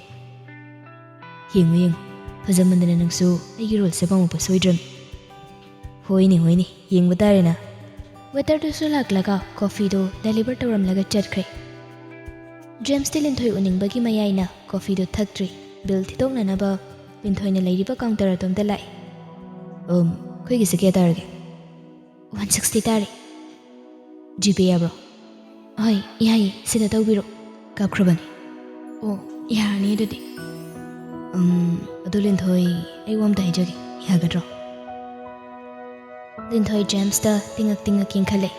"ꯌꯦꯡꯉꯨ ꯌꯦꯡꯉꯨ, ꯐꯖꯃꯟꯗꯅ ꯅꯪꯁꯨ ꯑꯩꯒꯤ ꯔꯣꯜꯁꯦ ꯄꯥꯝꯃꯛꯄ ꯁꯣꯏꯗ꯭ꯔꯕꯅꯤ꯫" "ꯍꯣꯏꯅꯦ ꯍꯣꯏꯅꯦ, ꯌꯦꯡꯕ ꯇꯥꯔꯦꯅ꯫" ꯋꯦꯇꯔꯗꯨꯁꯨ ꯂꯥꯛꯂꯒ ꯀꯣꯐꯤꯗꯨ ꯗꯦꯂꯤꯚꯔ ꯇꯧꯔꯝꯂꯒ ꯆꯠꯈ꯭ꯔꯦ꯫ ꯖꯦꯝꯁꯇꯤ ꯂꯤꯟꯊꯣꯏ ꯎꯅꯤꯡꯕꯒꯤ ꯃꯌꯥꯏꯅ ꯀꯣꯐꯤꯗꯨ ꯊꯛꯇ꯭ꯔꯤ꯫ ꯕꯤꯜ ꯊꯤꯗꯣꯛꯅꯅꯕ ꯂꯤꯟꯊꯣꯏꯅ ꯂꯩꯔꯤꯕ ꯀꯥꯎꯟꯇꯔ ꯑꯗꯣꯝꯗ ꯂꯥꯛꯏ꯫ "ꯑꯝ, ꯑꯩꯈꯣꯏꯒꯤꯁꯦ ꯀꯌꯥ ꯇꯥꯔꯒꯦ?" "ꯋꯥꯟ ꯁꯤꯛꯁꯇꯤ ꯇꯥꯔꯦ꯫" "ꯖꯤꯄꯦ ꯌꯥꯕ꯭ꯔꯣ?" ꯍꯣꯏ, ꯌꯥꯏꯌꯦ, ꯁꯤꯗ ꯇꯧꯕꯤꯔꯣ꯫ ꯀꯥꯞꯈ꯭ꯔꯕꯅꯤ꯫ ꯑꯣ, ꯌꯥꯔꯅꯤ ꯑꯗꯨꯗꯤ꯫ ꯎꯝ, ꯑꯗꯨ ꯂꯤꯟꯊꯣꯏ, ꯑꯩ ꯋꯥ ꯑꯝꯇ ꯍꯥꯏꯖꯒꯦ, ꯌꯥꯒꯗ꯭ꯔꯣ? ꯂꯤꯟꯊꯣꯏ ꯖꯦꯝꯁꯇ ꯇꯤꯡꯉꯛ ꯇꯤꯡꯉꯛ ꯌꯦꯡꯈꯠꯂꯦ꯫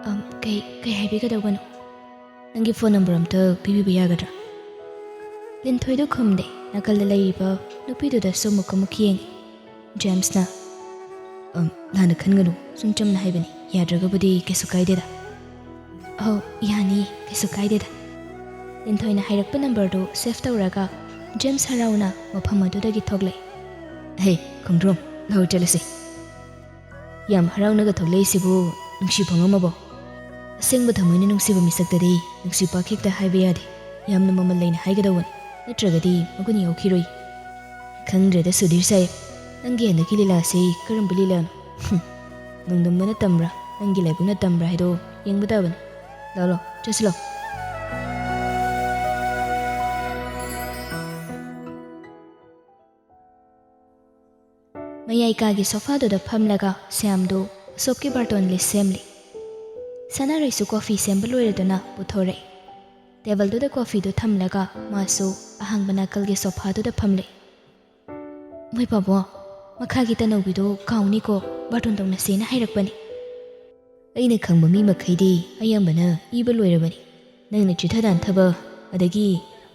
"ꯑꯝ, ꯀꯩ, ꯀꯩ ꯍꯥꯏꯕꯤꯒꯗꯧꯕꯅꯣ? ꯅꯪꯒꯤ ꯐꯣꯟ ꯅꯝꯕꯔ ꯑꯝꯇ ꯄꯤꯕꯤꯕ ꯌꯥꯒꯗ꯭ꯔꯥ?" ꯂꯤꯟꯊꯣꯏꯗꯣ ꯈꯨꯝꯗꯦ꯫ ꯅꯥꯀꯜꯗ ꯂꯩꯔꯤꯕ ꯅꯨꯄꯤꯗꯨꯗꯁꯨ ꯑꯃꯨꯛ ꯑꯃꯨꯛ ꯌꯦꯡꯉꯤ꯫ ꯖꯦꯝꯁꯅ, "ꯑꯝ, ꯂꯥꯟꯅ ꯈꯟꯒꯅꯨ, ꯁꯨꯝ ꯆꯝꯅ ꯍꯥꯏꯕꯅꯤ, ꯌꯥꯗ꯭ꯔꯒꯕꯨꯗꯤ ꯀꯩꯁꯨ ꯀꯥꯏꯗꯦꯗ꯫" "ꯑꯧ, ꯌꯥꯅꯤꯌꯦ, ꯀꯩꯁꯨ ꯀꯥꯏꯗꯦꯗ꯫" ꯂꯤꯟꯊꯣꯏꯅ ꯍꯥꯏꯔꯛꯄ ꯅꯝꯕꯔꯗꯨ ꯁꯦꯚ ꯇꯧꯔꯒ ꯖꯦꯝꯁ ꯍꯔꯥꯎꯅ ꯃꯐꯝ ꯑꯗꯨꯗꯒꯤ ꯊꯣꯛꯂꯛꯏ꯫ "ꯍꯦ, ꯈꯣꯡꯗ꯭ꯔꯣꯝ, ꯂꯥꯛꯑꯣ ꯆꯠꯂꯁꯤ꯫" "ꯌꯥꯝ ꯍꯔꯥꯎꯅꯒ ꯊꯣꯛꯂꯛꯏꯁꯤꯕꯨ ꯅꯨꯡꯁꯤ ꯐꯣꯡꯉꯝꯃꯕꯣ?" "ꯑꯁꯦꯡꯕ ꯊꯃꯣꯏꯅ ꯅꯨꯡꯁꯤꯕ ꯃꯤꯁꯛꯇꯗꯤ ꯅꯨꯡꯁꯤ ꯄꯥꯛ ꯍꯦꯛꯇ ꯍꯥꯏꯕ ꯌꯥꯗꯦ꯫ ꯌꯥꯝꯅ ꯃꯃꯜ ꯂꯩꯅ ꯍꯥꯏꯒꯗꯧꯕꯅꯤ, ꯅꯠꯇ꯭ꯔꯒꯗꯤ ꯃꯒꯨꯟ ꯌꯥꯎꯈꯤꯔꯣꯏ꯫" "ꯈꯪꯗ꯭ꯔꯦꯗ ꯁꯨꯙꯤꯔ ꯁꯥꯍꯦꯕ, ꯅꯪꯒꯤ ꯍꯟꯗꯛꯀꯤ ꯂꯤꯂꯥꯁꯤ ꯀꯔꯝꯕ ꯂꯤꯂꯥꯅꯣ? ꯍꯨꯝ, ꯅꯣꯡꯗꯝꯕꯅ ꯇꯝꯕ꯭ꯔꯥ, ꯅꯪꯒꯤ ꯂꯥꯏꯕꯛꯅ ꯇꯝꯕ꯭ꯔꯥ ꯍꯥꯏꯗꯣ ꯌꯦꯡꯕ ꯇꯥꯕꯅꯤ꯫ ꯂꯥꯛꯑꯣ, ꯂꯥꯛꯑꯣ, ꯆꯠꯁꯤ ꯂꯥꯛꯑꯣ꯫" ꯃꯌꯥꯏ ꯀꯥꯒꯤ ꯁꯣꯐꯥꯗꯨꯗ ꯐꯝꯂꯒ ꯁ꯭ꯌꯥꯝꯗꯨ ꯁꯣꯞꯀꯤ ꯕꯥꯔꯇꯣꯟ ꯂꯤꯁ ꯁꯦꯝꯂꯤ꯫ ꯁꯅꯥꯔꯩꯁꯨ ꯀꯣꯐꯤ ꯁꯦꯝꯕ ꯂꯣꯏꯔꯗꯨꯅ ꯄꯨꯊꯣꯔꯛꯏ꯫ ꯇꯦꯕꯜꯗꯨꯗ ꯀꯣꯐꯤꯗꯨ ꯊꯝꯂꯒ ꯃꯥꯁꯨ ꯑꯍꯥꯡꯕ ꯅꯥꯀꯜꯒꯤ ꯁꯣꯐꯥꯗꯨꯗ ꯐꯝꯂꯦ꯫ "ꯃꯣꯏ ꯄꯥꯕꯣ, ꯃꯈꯥꯒꯤ ꯇꯅꯧꯕꯤꯗꯣ ꯀꯥꯎꯅꯤꯀꯣ, ꯕꯥꯔꯇꯣꯟ ꯇꯧꯅꯁꯦꯅ ꯍꯥꯏꯔꯛꯄꯅꯤ꯫" "ꯑꯩꯅ ꯈꯪꯕ ꯃꯤ ꯃꯈꯩꯗꯤ ꯑꯌꯥꯝꯕꯅ ꯏꯕ ꯂꯣꯏꯔꯕꯅꯤ꯫ ꯅꯪꯅ ꯆꯤꯊ ꯅꯥꯟꯊꯕ, ꯑꯗꯒꯤ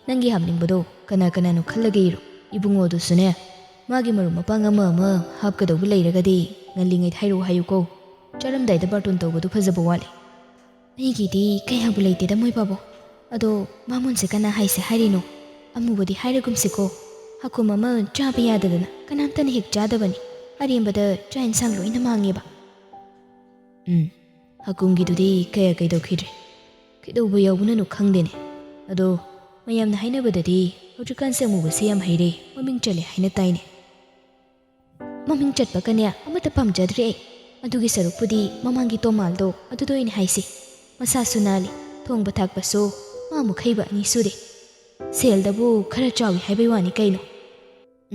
ꯅꯪꯒꯤ ꯍꯥꯞꯅꯤꯡꯕꯗꯣ ꯀꯅꯥ ꯀꯅꯥꯅꯣ ꯈꯜꯂꯒ ꯏꯔꯣ꯫ ꯏꯕꯨꯡꯉꯣꯗꯨꯁꯨꯅꯦ, ꯃꯥꯒꯤ ꯃꯔꯨꯞ ꯃꯄꯥꯡ ꯑꯃ ꯑꯃ ꯍꯥꯞꯀꯗꯧꯕ ꯂꯩꯔꯒꯗꯤ ꯉꯜꯂꯤꯉꯩꯗ ꯍꯥꯏꯔꯛꯑꯣ ꯍꯥꯏꯌꯨꯀꯣ꯫ ꯆꯥꯔꯝꯗꯥꯏꯗ ꯕꯥꯔꯇꯣꯟ ꯇꯧꯕꯗꯨ ꯐꯖꯕ ꯋꯥꯠꯂꯤ꯫" "ꯑꯩꯒꯤꯗꯤ ꯀꯌꯥꯕꯨ ꯂꯩꯇꯦꯗ ꯃꯣꯏ ꯄꯥꯕꯣ꯫ ꯑꯗꯣ ꯃꯥꯃꯣꯟꯁꯦ ꯀꯅꯥ ꯍꯥꯏꯁꯦ ꯍꯥꯏꯔꯤꯅꯣ? ꯑꯃꯨꯕꯗꯤ ꯍꯥꯏꯔꯒꯨꯝꯁꯤꯀꯣ꯫ ꯍꯥꯀꯨꯝ ꯑꯃ ꯆꯥꯕ ꯌꯥꯗꯗꯅ ꯀꯅꯥꯝꯇꯅ ꯍꯦꯛ ꯆꯥꯗꯕꯅꯤ꯫ ꯑꯔꯦꯝꯕꯗ ꯆꯥꯛ ꯏꯟꯁꯥꯡ ꯂꯣꯏꯅ ꯃꯥꯡꯉꯦꯕ꯫" "ꯎꯝ, ꯍꯥꯀꯨꯝꯒꯤꯗꯨꯗꯤ ꯀꯌꯥ ꯀꯩꯗꯧꯈꯤꯗ꯭ꯔꯦ꯫ ꯀꯩꯗꯧꯕ ꯌꯥꯎꯕꯅꯅꯣ ꯈꯪꯗꯦꯅꯦ꯫ ꯑꯗꯣ ꯃꯌꯥꯝꯅ ꯍꯥꯏꯅꯕꯗꯗꯤ ꯍꯧꯖꯤꯛꯀꯥꯟꯁꯦ ꯑꯃꯨꯕꯁꯦ ꯌꯥꯝ ꯍꯩꯔꯦ, ꯃꯃꯤꯡ ꯆꯠꯂꯦ ꯍꯥꯏꯅ ꯇꯥꯏꯅꯦ꯫" "ꯃꯃꯤꯡ ꯆꯠꯄꯒꯅꯦ ꯑꯃꯠꯇ ꯄꯥꯝꯖꯗ꯭ꯔꯦ ꯑꯩ꯫ ꯑꯗꯨꯒꯤ ꯁꯔꯨꯛꯄꯨꯗꯤ ꯃꯃꯥꯡꯒꯤ ꯇꯣꯃꯥꯜꯗꯣ ꯑꯗꯨꯗ ꯑꯣꯏꯅ ꯍꯥꯏꯁꯤ꯫ ꯃꯁꯥꯁꯨ ꯅꯥꯜꯂꯤ, ꯊꯣꯡꯕ ꯊꯥꯛꯄꯁꯨ ꯃꯥꯃꯨꯛ ꯍꯩꯕ ꯑꯅꯤ ꯁꯨꯔꯦ꯫ ꯁꯦꯜꯗꯕꯨ ꯈꯔ ꯆꯥꯎꯏ ꯍꯥꯏꯕꯩ ꯋꯥꯅꯤ ꯀꯩꯅꯣ꯫"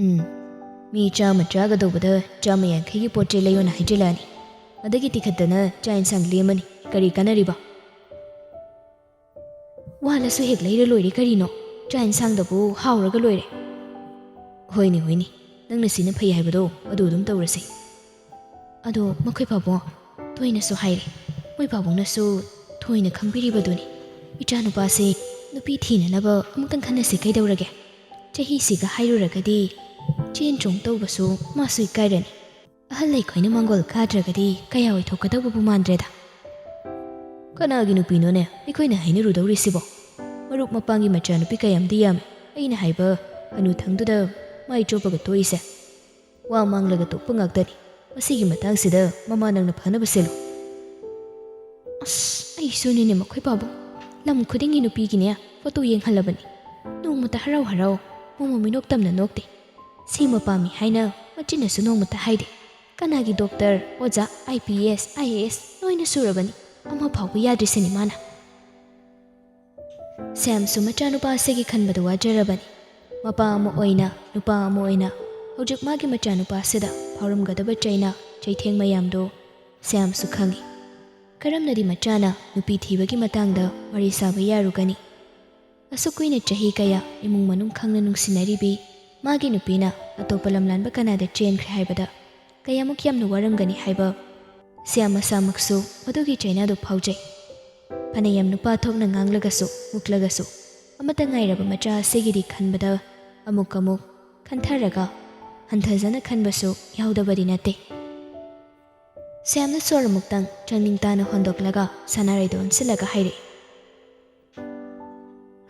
"ꯎꯝ, ꯃꯤ ꯆꯥꯝꯃ ꯆꯥꯒꯗꯧꯕꯗ ꯆꯥꯝꯃ ꯌꯥꯡꯈꯩꯒꯤ ꯄꯣꯠ ꯆꯩ ꯂꯩꯌꯣꯅ ꯍꯥꯏꯖꯤꯜꯂꯛꯑꯅꯤ꯫ ꯑꯗꯒꯤ ꯇꯤꯈꯠꯇꯅ ꯆꯥꯛ ꯏꯟꯁꯥꯡ ꯂꯦꯝꯃꯅꯤ꯫ ꯀꯔꯤ ꯀꯥꯟꯅꯔꯤꯕ?" ꯍꯜꯂꯁꯨ ꯍꯦꯛ ꯂꯩꯔ ꯂꯣꯏꯔꯦ ꯀꯔꯤꯅꯣ? ꯆꯥꯛ ꯏꯟꯁꯥꯡꯗꯕꯨ ꯍꯥꯎꯔꯒ ꯂꯣꯏꯔꯦ꯫ ꯍꯣꯏꯅꯦ, ꯍꯣꯏꯅꯦ, ꯅꯪꯅ ꯁꯤꯅ ꯐꯩ ꯍꯥꯏꯕꯗꯣ ꯑꯗꯨ ꯑꯗꯨꯝ ꯇꯧꯔꯁꯦ꯫ ꯑꯗꯣ ꯃꯈꯣꯏ ꯄꯥꯕꯨꯡ ꯊꯣꯏꯅꯁꯨ ꯍꯥꯏꯔꯦ, ꯃꯣꯏ ꯄꯥꯕꯨꯡꯅꯁꯨ ꯊꯣꯏꯅ ꯈꯪꯕꯤꯔꯤꯕꯗꯨꯅꯤ꯫ ꯏꯆꯥꯅꯨꯄꯥꯁꯦ ꯅꯨꯄꯤ ꯊꯤꯅꯅꯕ ꯑꯃꯨꯛꯇꯪ ꯈꯟꯅꯁꯤ ꯀꯩꯗꯧꯔꯒꯦ? ꯆꯍꯤꯁꯤꯒ ꯍꯥꯏꯔꯨꯔꯒꯗꯤ ꯆꯦꯟ ꯆꯣꯡ ꯇꯧꯕꯁꯨ ꯃꯥꯁꯨ ꯏꯀꯥꯏꯔꯅꯤ꯫ ꯑꯍꯜ ꯑꯩꯈꯣꯏꯅ ꯃꯥꯡꯒꯣꯜ ꯀꯥꯗ꯭ꯔꯒꯗꯤ ꯀꯌꯥ ꯑꯣꯏꯊꯣꯛꯀꯗꯧꯕꯕꯨ ꯃꯥꯟꯗ꯭ꯔꯦꯗ꯫ ꯀꯅꯥꯒꯤ ꯅꯨꯄꯤꯅꯣꯅꯦ ꯑꯩꯈꯣꯏꯅ ꯍꯥꯏꯅꯔꯨꯗꯧꯔꯤꯁꯤꯕꯣ? ꯃꯔꯨꯞ ꯃꯄꯥꯡꯒꯤ ꯃꯆꯥꯅꯨꯄꯤ ꯀꯌꯥꯝꯗꯤ ꯌꯥꯝꯃꯤ꯫ ꯑꯩꯅ ꯍꯥꯏꯕ ꯍꯅꯨꯊꯪꯗꯨꯗ ꯃꯥꯏ ꯆꯣꯞꯄꯒ ꯇꯣꯛꯏꯁꯦ꯫ ꯋꯥ ꯃꯥꯡꯂꯒ ꯇꯣꯛꯄ ꯉꯥꯛꯇꯅꯤ꯫ ꯃꯁꯤꯒꯤ ꯃꯇꯥꯡꯁꯤꯗ ꯃꯃꯥ ꯅꯪꯅ ꯐꯅꯕ ꯁꯤꯜꯂꯨ꯫ ꯑꯁ, ꯑꯩꯁꯨꯅꯤꯅꯦ ꯃꯈꯣꯏ ꯄꯥꯕꯨꯡ꯫ ꯂꯝ ꯈꯨꯗꯤꯡꯒꯤ ꯅꯨꯄꯤꯒꯤꯅꯦ ꯐꯣꯇꯣ ꯌꯦꯡꯍꯜꯂꯕꯅꯤ꯫ ꯅꯣꯡꯃꯇ ꯍꯔꯥꯎ ꯍꯔꯥꯎ ꯃꯣꯃꯣ ꯃꯤꯅꯣꯛ ꯇꯝꯅ ꯅꯣꯛꯇꯦ꯫ ꯁꯤꯃ ꯄꯥꯝꯃꯤ ꯍꯥꯏꯅ ꯃꯆꯤꯟꯅꯁꯨ ꯅꯣꯡꯃꯇ ꯍꯥꯏꯗꯦ꯫ ꯀꯅꯥꯒꯤ ꯗꯣꯛꯇꯔ, ꯑꯣꯖꯥ, I P S, I A S ꯂꯣꯏꯅ ꯁꯨꯔꯕꯅꯤ꯫ ꯑꯃ ꯐꯥꯎꯕ ꯌꯥꯗ꯭ꯔꯤꯁꯤꯅꯤ ꯃꯥꯅ꯫ ꯁ꯭ꯌꯥꯝꯁꯨ ꯃꯆꯥꯅꯨꯄꯥ ꯑꯁꯤꯒꯤ ꯈꯟꯕꯗ ꯋꯥꯖꯔꯕꯅꯤ꯫ ꯃꯄꯥ ꯑꯃ ꯑꯣꯏꯅ, ꯅꯨꯄꯥ ꯑꯃ ꯑꯣꯏꯅ ꯍꯧꯖꯤꯛ ꯃꯥꯒꯤ ꯃꯆꯥꯅꯨꯄꯥ ꯑꯁꯤꯗ ꯐꯥꯎꯔꯝꯒꯗꯕ ꯆꯩꯅꯥ, ꯆꯩꯊꯦꯡ ꯃꯌꯥꯝꯗꯣ ꯁ꯭ꯌꯥꯝꯁꯨ ꯈꯪꯏ꯫ ꯀꯔꯝꯅꯗꯤ ꯃꯆꯥꯅ ꯅꯨꯄꯤ ꯊꯤꯕꯒꯤ ꯃꯇꯥꯡꯗ ꯋꯥꯔꯤ ꯁꯥꯕ ꯌꯥꯔꯨꯒꯅꯤ? ꯑꯁꯨꯛ ꯀꯨꯏꯅ ꯆꯍꯤ ꯀꯌꯥ ꯏꯃꯨꯡ ꯃꯅꯨꯡ ꯈꯪꯅ ꯅꯨꯡꯁꯤꯅꯔꯤꯕꯤ ꯃꯥꯒꯤ ꯅꯨꯄꯤꯅ ꯑꯇꯣꯞꯄ ꯂꯝꯂꯥꯟꯕ ꯀꯅꯥꯗ ꯆꯦꯟꯈ꯭ꯔꯦ ꯍꯥꯏꯕꯗ ꯀꯌꯥꯃꯨꯛ ꯌꯥꯝꯅ ꯋꯥꯔꯝꯒꯅꯤ ꯍꯥꯏꯕ ꯁ꯭ꯌꯥꯝ ꯃꯁꯥꯃꯛꯁꯨ ꯃꯗꯨꯒꯤ ꯆꯩꯅꯥꯗꯨ ꯐꯥꯎꯖꯩ꯫ ꯐꯅꯌꯥꯝ ꯅꯨꯄꯥ ꯊꯣꯛꯅ ꯉꯥꯡꯂꯒꯁꯨ, ꯃꯨꯛꯂꯒꯁꯨ, ꯑꯃꯠꯇ ꯉꯥꯏꯔꯕ ꯃꯆꯥ ꯑꯁꯤꯒꯤꯗꯤ ꯈꯟꯕꯗ ꯑꯃꯨꯛ ꯑꯃꯨꯛ ꯈꯟꯊꯔꯒ ꯍꯟꯊꯖꯅ ꯈꯟꯕꯁꯨ ꯌꯥꯎꯗꯕꯗꯤ ꯅꯠꯇꯦ꯫ ꯁ꯭ꯌꯥꯝꯅ ꯁꯣꯔ ꯑꯃꯨꯛꯇꯪ ꯆꯪꯅꯤꯡ ꯇꯥꯅ ꯍꯣꯟꯗꯣꯛꯂꯒ ꯁꯅꯥꯔꯩꯗ ꯑꯣꯟꯁꯤꯜꯂꯒ ꯍꯥꯏꯔꯛꯏ,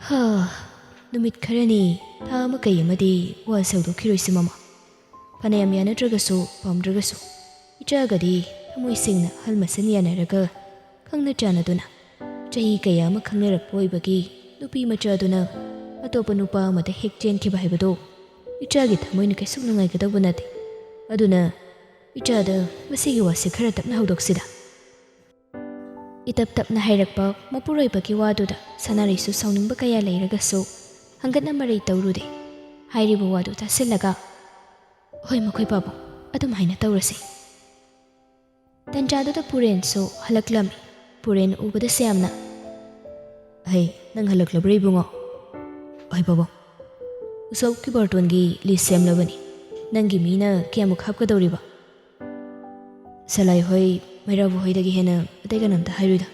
ꯍꯥ, ꯅꯨꯃꯤꯠ ꯈꯔꯅꯤ, ꯊꯥ ꯑꯃ ꯀꯩ ꯑꯃꯗꯤ ꯋꯥ ꯁꯧꯗꯣꯛꯈꯤꯔꯣꯏꯁꯤ ꯃꯃꯥ꯫ ꯐꯅꯌꯥꯝ ꯌꯥꯅꯗ꯭ꯔꯒꯁꯨ, ꯄꯥꯝꯗ꯭ꯔꯒꯁꯨ, ꯏꯆꯥꯒꯗꯤ ꯊꯃꯣꯏ ꯁꯦꯡꯅ ꯑꯍꯜ ꯃꯁꯦꯟ ꯌꯥꯅꯔꯒ ꯈꯪꯅ ꯆꯥꯟꯅꯗꯨꯅ ꯆꯍꯤ ꯀꯌꯥ ꯑꯃ ꯈꯪꯅꯔꯛꯄ ꯑꯣꯏꯕꯒꯤ ꯅꯨꯄꯤ ꯃꯆꯥꯗꯨꯅ ꯑꯇꯣꯞꯄ ꯅꯨꯄꯥ ꯑꯃꯗ ꯍꯦꯛ ꯆꯦꯟꯈꯤꯕ ꯍꯥꯏꯕꯗꯣ ꯏꯆꯥꯒꯤ ꯊꯃꯣꯏꯅ ꯀꯩꯁꯨ ꯅꯨꯡꯉꯥꯏꯒꯗꯧꯕ ꯅꯠꯇꯦ꯫ ꯑꯗꯨꯅ ꯏꯆꯥꯗ ꯃꯁꯤꯒꯤ ꯋꯥꯁꯦ ꯈꯔ ꯇꯞꯅ ꯍꯧꯗꯣꯛꯁꯤꯗ꯫ ꯏꯇꯞ ꯇꯞꯅ ꯍꯥꯏꯔꯛꯄ ꯃꯄꯨꯔꯣꯏꯕꯒꯤ ꯋꯥꯗꯨꯗ ꯁꯅꯥꯔꯩꯁꯨ ꯁꯥꯎꯅꯤꯡꯕ ꯀꯌꯥ ꯂꯩꯔꯒꯁꯨ ꯍꯪꯒꯠꯅ ꯃꯔꯩ ꯇꯧꯔꯨꯗꯦ꯫ ꯍꯥꯏꯔꯤꯕ ꯋꯥꯗꯨ ꯇꯥꯁꯤꯜꯂꯒ, "ꯍꯣꯏ ꯃꯈꯣꯏ ꯄꯥꯕꯨꯡ, ꯑꯗꯨꯝꯍꯥꯏꯅ ꯇꯧꯔꯁꯤ"꯫ ꯇꯟꯖꯥꯗꯨꯗ ꯄꯨꯔꯦꯟꯁꯨ ꯍꯜꯂꯛꯂꯝꯃꯤ꯫ ꯄꯨꯔꯦꯟ ꯎꯕꯗ ꯁ꯭ꯌꯥꯝꯅ, "ꯍꯩ, ꯅꯪ ꯍꯜꯂꯛꯂꯕ꯭ꯔꯥ ꯏꯕꯨꯡꯉꯣ? ꯍꯣꯏ ꯕꯣꯕꯣ, ꯎꯁꯣꯞꯀꯤ ꯕꯥꯔꯇꯣꯟꯒꯤ ꯂꯤꯁ ꯁꯦꯝꯂꯕꯅꯤ꯫ ꯅꯪꯒꯤ ꯃꯤꯅ ꯀꯌꯥꯃꯨꯛ ꯍꯥꯞꯀꯗꯧꯔꯤꯕ? ꯁꯂꯥꯏ ꯍꯣꯏ, ꯃꯩꯔꯥꯕꯨ ꯍꯣꯏꯗꯒꯤ ꯍꯦꯟꯅ ꯑꯇꯩ ꯀꯅꯥꯝꯇ ꯍꯥꯏꯔꯣꯏꯗ꯫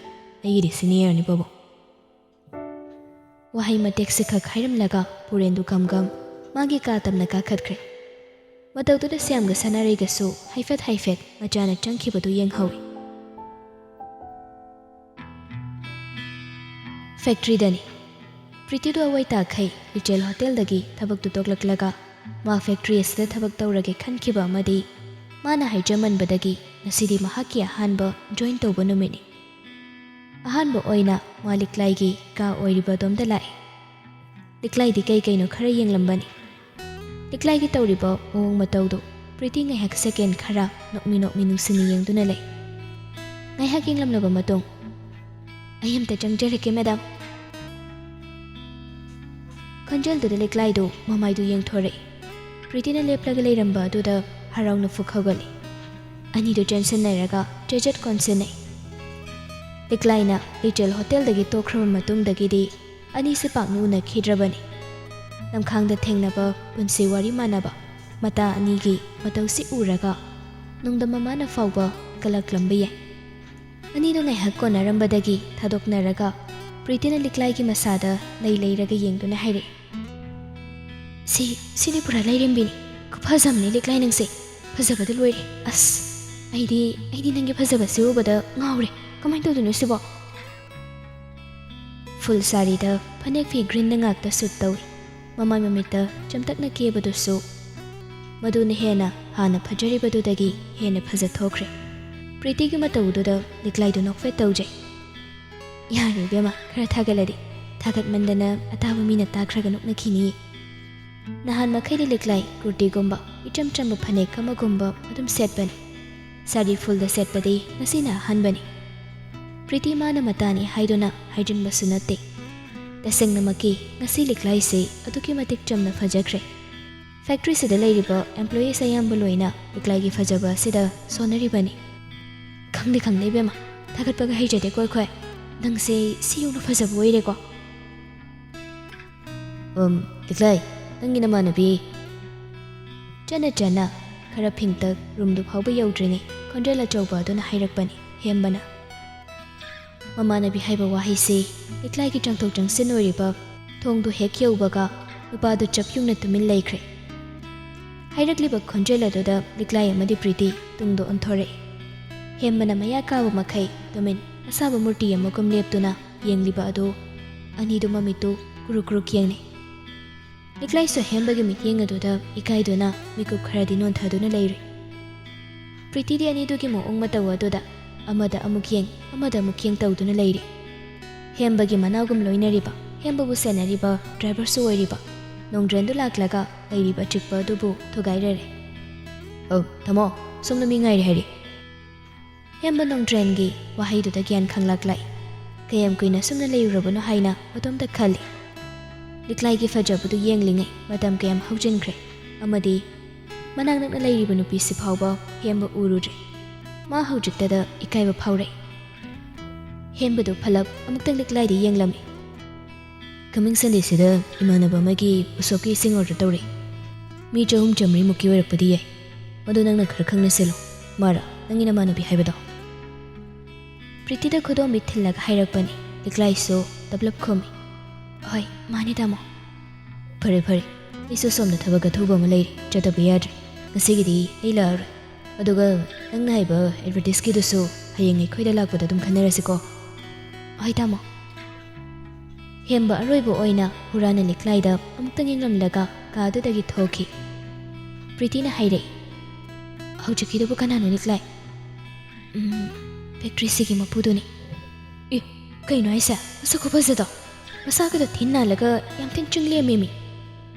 ꯑꯩꯒꯤꯗꯤ ꯁꯤꯅꯤꯌꯔꯅꯤ ꯕꯣꯕꯣ꯫ ꯋꯥꯍꯩ ꯃꯇꯦꯛ ꯁꯤꯈꯛ ꯍꯥꯏꯔꯝꯂꯒ ꯄꯨꯔꯦꯟꯗꯨ ꯒꯝ ꯒꯝ ꯃꯥꯒꯤ ꯀꯥ ꯇꯝꯅ ꯀꯥꯈꯠꯈ꯭ꯔꯦ꯫ ꯃꯇꯧꯗꯨꯗ ꯁ꯭ꯌꯥꯝꯒ ꯁꯅꯥꯔꯩꯒꯁꯨ ꯍꯥꯏꯐꯦꯠ ꯍꯥꯏꯐꯦꯠ ꯃꯆꯥꯅ ꯆꯪꯈꯤꯕꯗꯨ ꯌꯦꯡꯍꯧꯏ꯫ ꯐꯦꯛꯇ꯭ꯔꯤꯗꯅꯤ꯫ ꯄ꯭ꯔꯤꯇꯤꯗꯨ ꯑꯋꯥꯏ ꯇꯥꯈꯩ ꯂꯤꯆꯦꯜ ꯍꯣꯇꯦꯜꯗꯒꯤ ꯊꯕꯛꯇꯨ ꯇꯣꯛꯂꯛꯂꯒ ꯃꯥ ꯐꯦꯛꯇ꯭ꯔꯤ ꯑꯁꯤꯗ ꯊꯕꯛ ꯇꯧꯔꯒꯦ ꯈꯟꯈꯤꯕ ꯑꯃꯗꯤ ꯃꯥꯅ ꯍꯥꯏꯖꯃꯟꯕꯗꯒꯤ ꯉꯁꯤꯗꯤ ꯃꯍꯥꯛꯀꯤ ꯑꯍꯥꯟꯕ ꯖꯣꯏꯟ ꯇꯧꯕ ꯅꯨꯃꯤꯠꯅꯤ꯫ ꯑꯍꯥꯟꯕ ꯑꯣꯏꯅ ꯃꯥ ꯂꯤꯛꯂꯥꯏꯒꯤ ꯀꯥ ꯑꯣꯏꯔꯤꯕ ꯑꯗꯣꯝꯗ ꯂꯥꯛꯏ꯫ ꯂꯤꯛꯂꯥꯏꯗꯤ ꯀꯩ ꯀꯩꯅꯣ ꯈꯔ ꯌꯦꯡꯂꯝꯕꯅꯤ꯫ ꯂꯤꯛꯂꯥꯏꯒꯤ ꯇꯧꯔꯤꯕ ꯃꯑꯣꯡ ꯃꯇꯧꯗꯨ ꯄ꯭ꯔꯤꯇꯤ ꯉꯥꯏꯍꯥꯛ ꯁꯦꯀꯦꯟ ꯈꯔ ꯅꯣꯛꯃꯤ ꯅꯣꯛꯃꯤ ꯅꯨꯡꯁꯤꯅ ꯌꯦꯡꯗꯨꯅ ꯂꯩ꯫ ꯉꯥꯏꯍꯥꯛ ꯌꯦꯡꯂꯝꯂꯕ ꯃꯇꯨꯡ, "ꯑꯩ ꯑꯝꯇ ꯆꯪꯖꯔꯛꯀꯦ, ꯃꯦꯗꯥꯝ꯫" ꯈꯣꯟꯖꯦꯜꯗꯨꯗ ꯂꯤꯛꯂꯥꯏꯗꯨ ꯃꯃꯥꯏꯗꯨ ꯌꯦꯡꯊꯣꯔꯛꯏ꯫ ꯄ꯭ꯔꯤꯇꯤꯅ ꯂꯦꯞꯂꯒ ꯂꯩꯔꯝꯕ ꯑꯗꯨꯗ ꯍꯔꯥꯎꯅ ꯐꯨꯛ ꯍꯧꯒꯠꯂꯤ꯫ ꯑꯅꯤꯗꯨ ꯆꯦꯟꯁꯤꯟꯅꯔꯒ ꯆꯦꯖꯠ ꯀꯣꯟꯁꯤꯟꯅꯩ꯫ ꯂꯤꯛꯂꯥꯏꯅ ꯂꯤꯆꯦꯜ ꯍꯣꯇꯦꯜꯗꯒꯤ ꯇꯣꯛꯈ꯭ꯔꯕ ꯃꯇꯨꯡꯗꯒꯤꯗꯤ ꯑꯅꯤꯁꯤ ꯄꯥꯛꯅ ꯎꯅꯈꯤꯗ꯭ꯔꯕꯅꯤ꯫ ꯂꯝꯈꯥꯡꯗ ꯊꯦꯡꯅꯕ, ꯄꯨꯟꯁꯤ ꯋꯥꯔꯤ ꯃꯥꯟꯅꯕ ꯃꯇꯥ ꯑꯅꯤꯒꯤ ꯃꯇꯧꯁꯤ ꯎꯔꯒ ꯅꯨꯡꯗꯝ ꯃꯃꯥꯅ ꯐꯥꯎꯕ ꯀꯂꯛꯂꯝꯕ ꯌꯥꯏ꯫ ꯑꯅꯤꯗꯨ ꯉꯥꯏꯍꯥꯛ ꯀꯣꯟꯅꯔꯝꯕꯗꯒꯤ ꯊꯥꯗꯣꯛꯅꯔꯒ ꯄ꯭ꯔꯤꯇꯤꯅ ꯂꯤꯛꯂꯥꯏꯒꯤ ꯃꯁꯥꯗ ꯂꯩ ꯂꯩꯔꯒ ꯌꯦꯡꯗꯨꯅ ꯍꯥꯏꯔꯛꯏ, "ꯁꯤ, ꯁꯤꯗꯤ ꯄꯨꯔꯥ ꯂꯥꯏꯔꯦꯝꯕꯤꯅꯤ꯫ ꯈꯨꯐꯖ ꯑꯃꯅꯤ ꯂꯤꯛꯂꯥꯏ ꯅꯪꯁꯦ꯫ ꯐꯖꯕꯗ ꯂꯣꯏꯔꯦ꯫ ꯑꯁ, ꯑꯩꯗꯤ, ꯑꯩꯗꯤ ꯅꯪꯒꯤ ꯐꯖꯕꯁꯤ ꯎꯕꯗ ꯉꯥꯎꯔꯦ꯫ ꯀꯃꯥꯏꯅ ꯇꯧꯗꯣꯏꯅꯣ ꯁꯤꯕꯣ?" ꯐꯨꯜ ꯁꯥꯔꯤꯗ ꯐꯅꯦꯛ ꯐꯤ ꯒ꯭ꯔꯤꯟꯗ ꯉꯥꯛꯇ ꯁꯨꯠ ꯇꯧꯏ꯫ ꯃꯃꯥꯏ ꯃꯃꯤꯠꯇ ꯆꯝꯇꯛꯅ ꯀꯦꯕꯗꯨꯁꯨ ꯃꯗꯨꯅ ꯍꯦꯟꯅ ꯍꯥꯟꯅ ꯐꯖꯔꯤꯕꯗꯨꯗꯒꯤ ꯍꯦꯟꯅ ꯐꯖ ꯊꯣꯛꯈ꯭ꯔꯦ꯫ ꯄ꯭ꯔꯤꯇꯤꯒꯤ ꯃꯇꯧꯗꯨꯗ ꯂꯤꯛꯂꯥꯏꯗꯨ ꯅꯣꯛꯐꯦꯠ ꯇꯧꯖꯩ꯫ "ꯌꯥꯔꯦ ꯏꯕꯦꯝꯃ, ꯈꯔ ꯊꯥꯒꯠꯂꯗꯤ꯫ ꯊꯥꯒꯠꯃꯟꯗꯅ ꯑꯇꯥꯕ ꯃꯤꯅ ꯇꯥꯈ꯭ꯔꯒ ꯅꯣꯛꯅꯈꯤꯅꯤ꯫" ꯅꯍꯥꯟ ꯃꯈꯩꯗꯤ ꯂꯤꯛꯂꯥꯏ ꯀꯨꯔꯇꯤꯒꯨꯝꯕ ꯏꯆꯝ ꯆꯝꯕ ꯐꯅꯦꯛ ꯑꯃꯒꯨꯝꯕ ꯑꯗꯨꯝ ꯁꯦꯠꯄꯅꯤ꯫ ꯁꯥꯔꯤ ꯐꯨꯜꯗ ꯁꯦꯠꯄꯗꯤ ꯉꯁꯤꯅ ꯑꯍꯥꯟꯕꯅꯤ꯫ ꯄ꯭ꯔꯤꯇꯤ ꯃꯥꯅ ꯃꯇꯥꯅꯤ ꯍꯥꯏꯗꯨꯅ ꯍꯥꯏꯖꯤꯟꯕꯁꯨ ꯅꯠꯇꯦ꯫ ꯇꯁꯦꯡꯅꯃꯛꯀꯤ ꯉꯁꯤ ꯂꯤꯛꯂꯥꯏꯁꯤ ꯑꯗꯨꯛꯀꯤ ꯃꯇꯤꯛ ꯆꯝꯅ ꯐꯖꯈ꯭ꯔꯦ꯫ ꯐꯦꯛꯇ꯭ꯔꯤꯁꯤꯗ ꯂꯩꯔꯤꯕ ꯑꯦꯝꯄ꯭ꯂꯣꯌꯤꯁ ꯑꯌꯥꯝꯕ ꯂꯣꯏꯅ ꯂꯤꯛꯂꯥꯏꯒꯤ ꯐꯖꯕ ꯑꯁꯤꯗ ꯁꯣꯟꯅꯔꯤꯕꯅꯤ꯫ "ꯈꯪꯗꯦ, ꯈꯪꯗꯦ ꯏꯕꯦꯝꯃ, ꯊꯥꯒꯠꯄꯒ ꯍꯩꯖꯗꯦꯀꯣ ꯑꯩꯈꯣꯏ꯫ ꯅꯪꯁꯦ ꯁꯤ ꯌꯧꯅ ꯐꯖꯕ ꯑꯣꯏꯔꯦꯀꯣ꯫ "ꯎꯝ, ꯂꯤꯛꯂꯥꯏ, ꯅꯪꯒꯤ ꯅꯃꯥꯟꯅꯕꯤ?" ꯆꯠꯅ ꯆꯠꯅ ꯈꯔ ꯐꯤꯡꯇꯛ ꯔꯨꯝꯗꯨ ꯐꯥꯎꯕ ꯌꯧꯗ꯭ꯔꯤꯉꯩ ꯈꯣꯟꯖꯦꯜ ꯑꯆꯧꯕ ꯑꯗꯨꯅ ꯍꯥꯏꯔꯛꯄꯅꯤ ꯍꯦꯝꯕꯅ꯫ ꯃꯃꯥꯟꯅꯕꯤ ꯍꯥꯏꯕ ꯋꯥꯍꯩꯁꯤ ꯂꯤꯛꯂꯥꯏꯒꯤ ꯆꯪꯊꯣꯛ ꯆꯪꯁꯤꯟ ꯑꯣꯏꯔꯤꯕ ꯊꯣꯡꯗꯨ ꯍꯦꯛ ꯌꯧꯕꯒ ꯅꯨꯄꯥꯗꯨ ꯆꯞ ꯌꯨꯡꯅ ꯇꯨꯃꯤꯟ ꯂꯩꯈ꯭ꯔꯦ꯫ ꯍꯥꯏꯔꯛꯂꯤꯕ ꯈꯣꯟꯖꯦꯜ ꯑꯗꯨꯗ ꯂꯤꯛꯂꯥꯏ ꯑꯃꯗꯤ ꯄ꯭ꯔꯤꯇꯤ ꯇꯨꯡꯗ ꯑꯣꯟꯊꯣꯔꯛꯏ꯫ ꯍꯦꯝꯕꯅ ꯃꯌꯥ ꯀꯥꯕ ꯃꯈꯩ ꯇꯨꯃꯤꯟ ꯑꯁꯥꯕ ꯃꯨꯔꯇꯤ ꯑꯃꯒꯨꯝ ꯂꯦꯞꯇꯨꯅ ꯌꯦꯡꯂꯤꯕ ꯑꯗꯨ ꯑꯅꯤꯗꯨ ꯃꯃꯤꯠꯇꯨ ꯀꯨꯔꯨꯛ ꯀꯨꯔꯨꯛ ꯌꯦꯡꯅꯩ꯫ ꯂꯤꯛꯂꯥꯏꯁꯨ ꯍꯦꯝꯕꯒꯤ ꯃꯤꯠꯌꯦꯡ ꯑꯗꯨꯗ ꯏꯀꯥꯏꯗꯨꯅ ꯃꯤꯀꯨꯞ ꯈꯔꯗꯤ ꯅꯣꯟꯊꯗꯨꯅ ꯂꯩꯔꯤ꯫ ꯄ꯭ꯔꯤꯇꯤꯗꯤ ꯑꯅꯤꯗꯨꯒꯤ ꯃꯑꯣꯡ ꯃꯇꯧ ꯑꯗꯨꯗ ꯑꯃꯗ ꯑꯃꯨꯛ ꯌꯦꯡ, ꯑꯃꯗ ꯑꯃꯨꯛ ꯌꯦꯡ ꯇꯧꯗꯨꯅ ꯂꯩꯔꯤ꯫ ꯍꯦꯝꯕꯒꯤ ꯃꯅꯥꯎꯒꯨꯝ ꯂꯣꯏꯅꯔꯤꯕ, ꯍꯦꯝꯕꯕꯨ ꯁꯦꯟꯅꯔꯤꯕ ꯗ꯭ꯔꯥꯏꯚꯔꯁꯨ ꯑꯣꯏꯔꯤꯕ ꯅꯣꯡꯗ꯭ꯔꯦꯟꯗꯨ ꯂꯥꯛꯂꯒ ꯂꯩꯔꯤꯕ ꯑꯆꯤꯛꯄ ꯑꯗꯨꯕꯨ ꯊꯨꯒꯥꯏꯔꯔꯦ꯫ "ꯑꯧ, ꯇꯥꯃꯣ, ꯁꯣꯝꯗ ꯃꯤ ꯉꯥꯏꯔꯤ ꯍꯥꯏꯔꯤ꯫" ꯍꯦꯝꯕ ꯅꯣꯡꯗ꯭ꯔꯦꯟꯒꯤ ꯋꯥꯍꯩꯗꯨꯗ ꯒ꯭ꯌꯥꯟ ꯈꯪꯂꯛꯂꯛꯏ꯫ ꯀꯌꯥꯝ ꯀꯨꯏꯅ ꯁꯨꯝꯅ ꯂꯩꯔꯨꯔꯕꯅꯣ ꯍꯥꯏꯅ ꯃꯇꯣꯝꯇ ꯈꯜꯂꯤ꯫ ꯂꯤꯛꯂꯥꯏꯒꯤ ꯐꯖꯕꯗꯨ ꯌꯦꯡꯂꯤꯉꯩ ꯃꯇꯝ ꯀꯌꯥꯝ ꯍꯧꯖꯤꯟꯈ꯭ꯔꯦ ꯑꯃꯗꯤ ꯃꯅꯥꯛ ꯅꯛꯅ ꯂꯩꯔꯤꯕ ꯅꯨꯄꯤꯁꯤ ꯐꯥꯎꯕ ꯍꯦꯝꯕ ꯎꯔꯨꯗ꯭ꯔꯦ꯫ ꯃꯥ ꯍꯧꯖꯤꯛꯇꯗ ꯏꯀꯥꯏꯕ ꯐꯥꯎꯔꯛꯏ꯫ ꯍꯦꯝꯕꯗꯨ ꯐꯂꯞ ꯑꯃꯨꯛꯇꯪ ꯂꯤꯛꯂꯥꯏꯗ ꯌꯦꯡꯂꯝꯃꯤ꯫ "ꯀꯃꯤꯡ ꯁꯟꯗꯦꯁꯤꯗ ꯏꯃꯥꯟꯅꯕ ꯑꯃꯒꯤ ꯎꯁꯣꯞꯀꯤ ꯏꯁꯤꯡ ꯑꯣꯔꯗꯔ ꯇꯧꯔꯤ꯫ ꯃꯤ ꯆꯍꯨꯝ ꯆꯥꯃꯔꯤꯃꯨꯛꯀꯤ ꯑꯣꯏꯔꯛꯄꯗꯤ ꯌꯥꯏ꯫ ꯃꯗꯨ ꯅꯪꯅ ꯈꯔ ꯈꯪꯅ ꯁꯤꯜꯂꯨ꯫ ꯃꯥꯔ, ꯅꯪꯒꯤ ꯅꯃꯥꯟꯅꯕꯤ ꯍꯥꯏꯕꯗꯣ?" ꯄ꯭ꯔꯤꯇꯤꯗ ꯈꯨꯗꯣꯝꯕꯤ ꯊꯤꯜꯂꯒ ꯍꯥꯏꯔꯛꯄꯅꯤ꯫ ꯂꯤꯛꯂꯥꯏꯁꯨ ꯇꯞꯂꯞ ꯈꯨꯝꯃꯤ, "ꯍꯣꯏ, ꯃꯥꯅꯤ ꯇꯥꯃꯣ꯫" "ꯐꯔꯦ, ꯐꯔꯦ꯫ ꯑꯩꯁꯨ ꯁꯣꯝꯗ ꯊꯕꯛ ꯑꯊꯨꯕ ꯑꯃ ꯂꯩꯔꯦ, ꯆꯠꯇꯕ ꯌꯥꯗ꯭ꯔꯦ꯫ ꯉꯁꯤꯒꯤꯗꯤ ꯑꯩ ꯂꯥꯛꯑꯔꯣꯏ꯫ ꯑꯗꯨꯒ ꯅꯪꯅ ꯍꯥꯏꯕ ꯑꯦꯗꯚꯔꯇꯤꯁꯀꯤꯗꯨꯁꯨ ꯍꯌꯦꯡ ꯑꯩꯈꯣꯏꯗ ꯂꯥꯛꯄꯗ ꯑꯗꯨꯝ ꯈꯟꯅꯔꯁꯤꯀꯣ꯫" "ꯍꯣꯏ ꯇꯥꯃꯣ꯫" ꯍꯦꯝꯕ ꯑꯔꯣꯏꯕ ꯑꯣꯏꯅ ꯍꯨꯔꯥꯟꯅ ꯂꯤꯛꯂꯥꯏꯗ ꯑꯃꯨꯛꯇꯪ ꯌꯦꯡꯂꯝꯂꯒ ꯀꯥꯗꯨꯗꯒꯤ ꯊꯣꯛꯈꯤ꯫ ꯄ꯭ꯔꯤꯇꯤꯅ ꯍꯥꯏꯔꯛꯏ, "ꯍꯧꯖꯤꯛꯀꯤꯗꯨꯕꯨ ꯀꯅꯥꯅꯣ ꯂꯤꯛꯂꯥꯏ?" "ꯎꯝ, ꯐꯦꯛꯇ꯭ꯔꯤꯁꯤꯒꯤ ꯃꯄꯨꯗꯨꯅꯤ꯫" "ꯑꯦ, ꯀꯩꯅꯣ ꯍꯥꯏꯁꯦ? ꯃꯁꯛ ꯈꯨꯐꯖꯗꯣ! ꯃꯁꯥꯒꯗꯣ ꯊꯤꯟ ꯅꯥꯜꯂꯒ ꯌꯥꯝ ꯊꯤꯟ ꯆꯤꯡ ꯂꯦꯝꯃꯦꯃꯤ꯫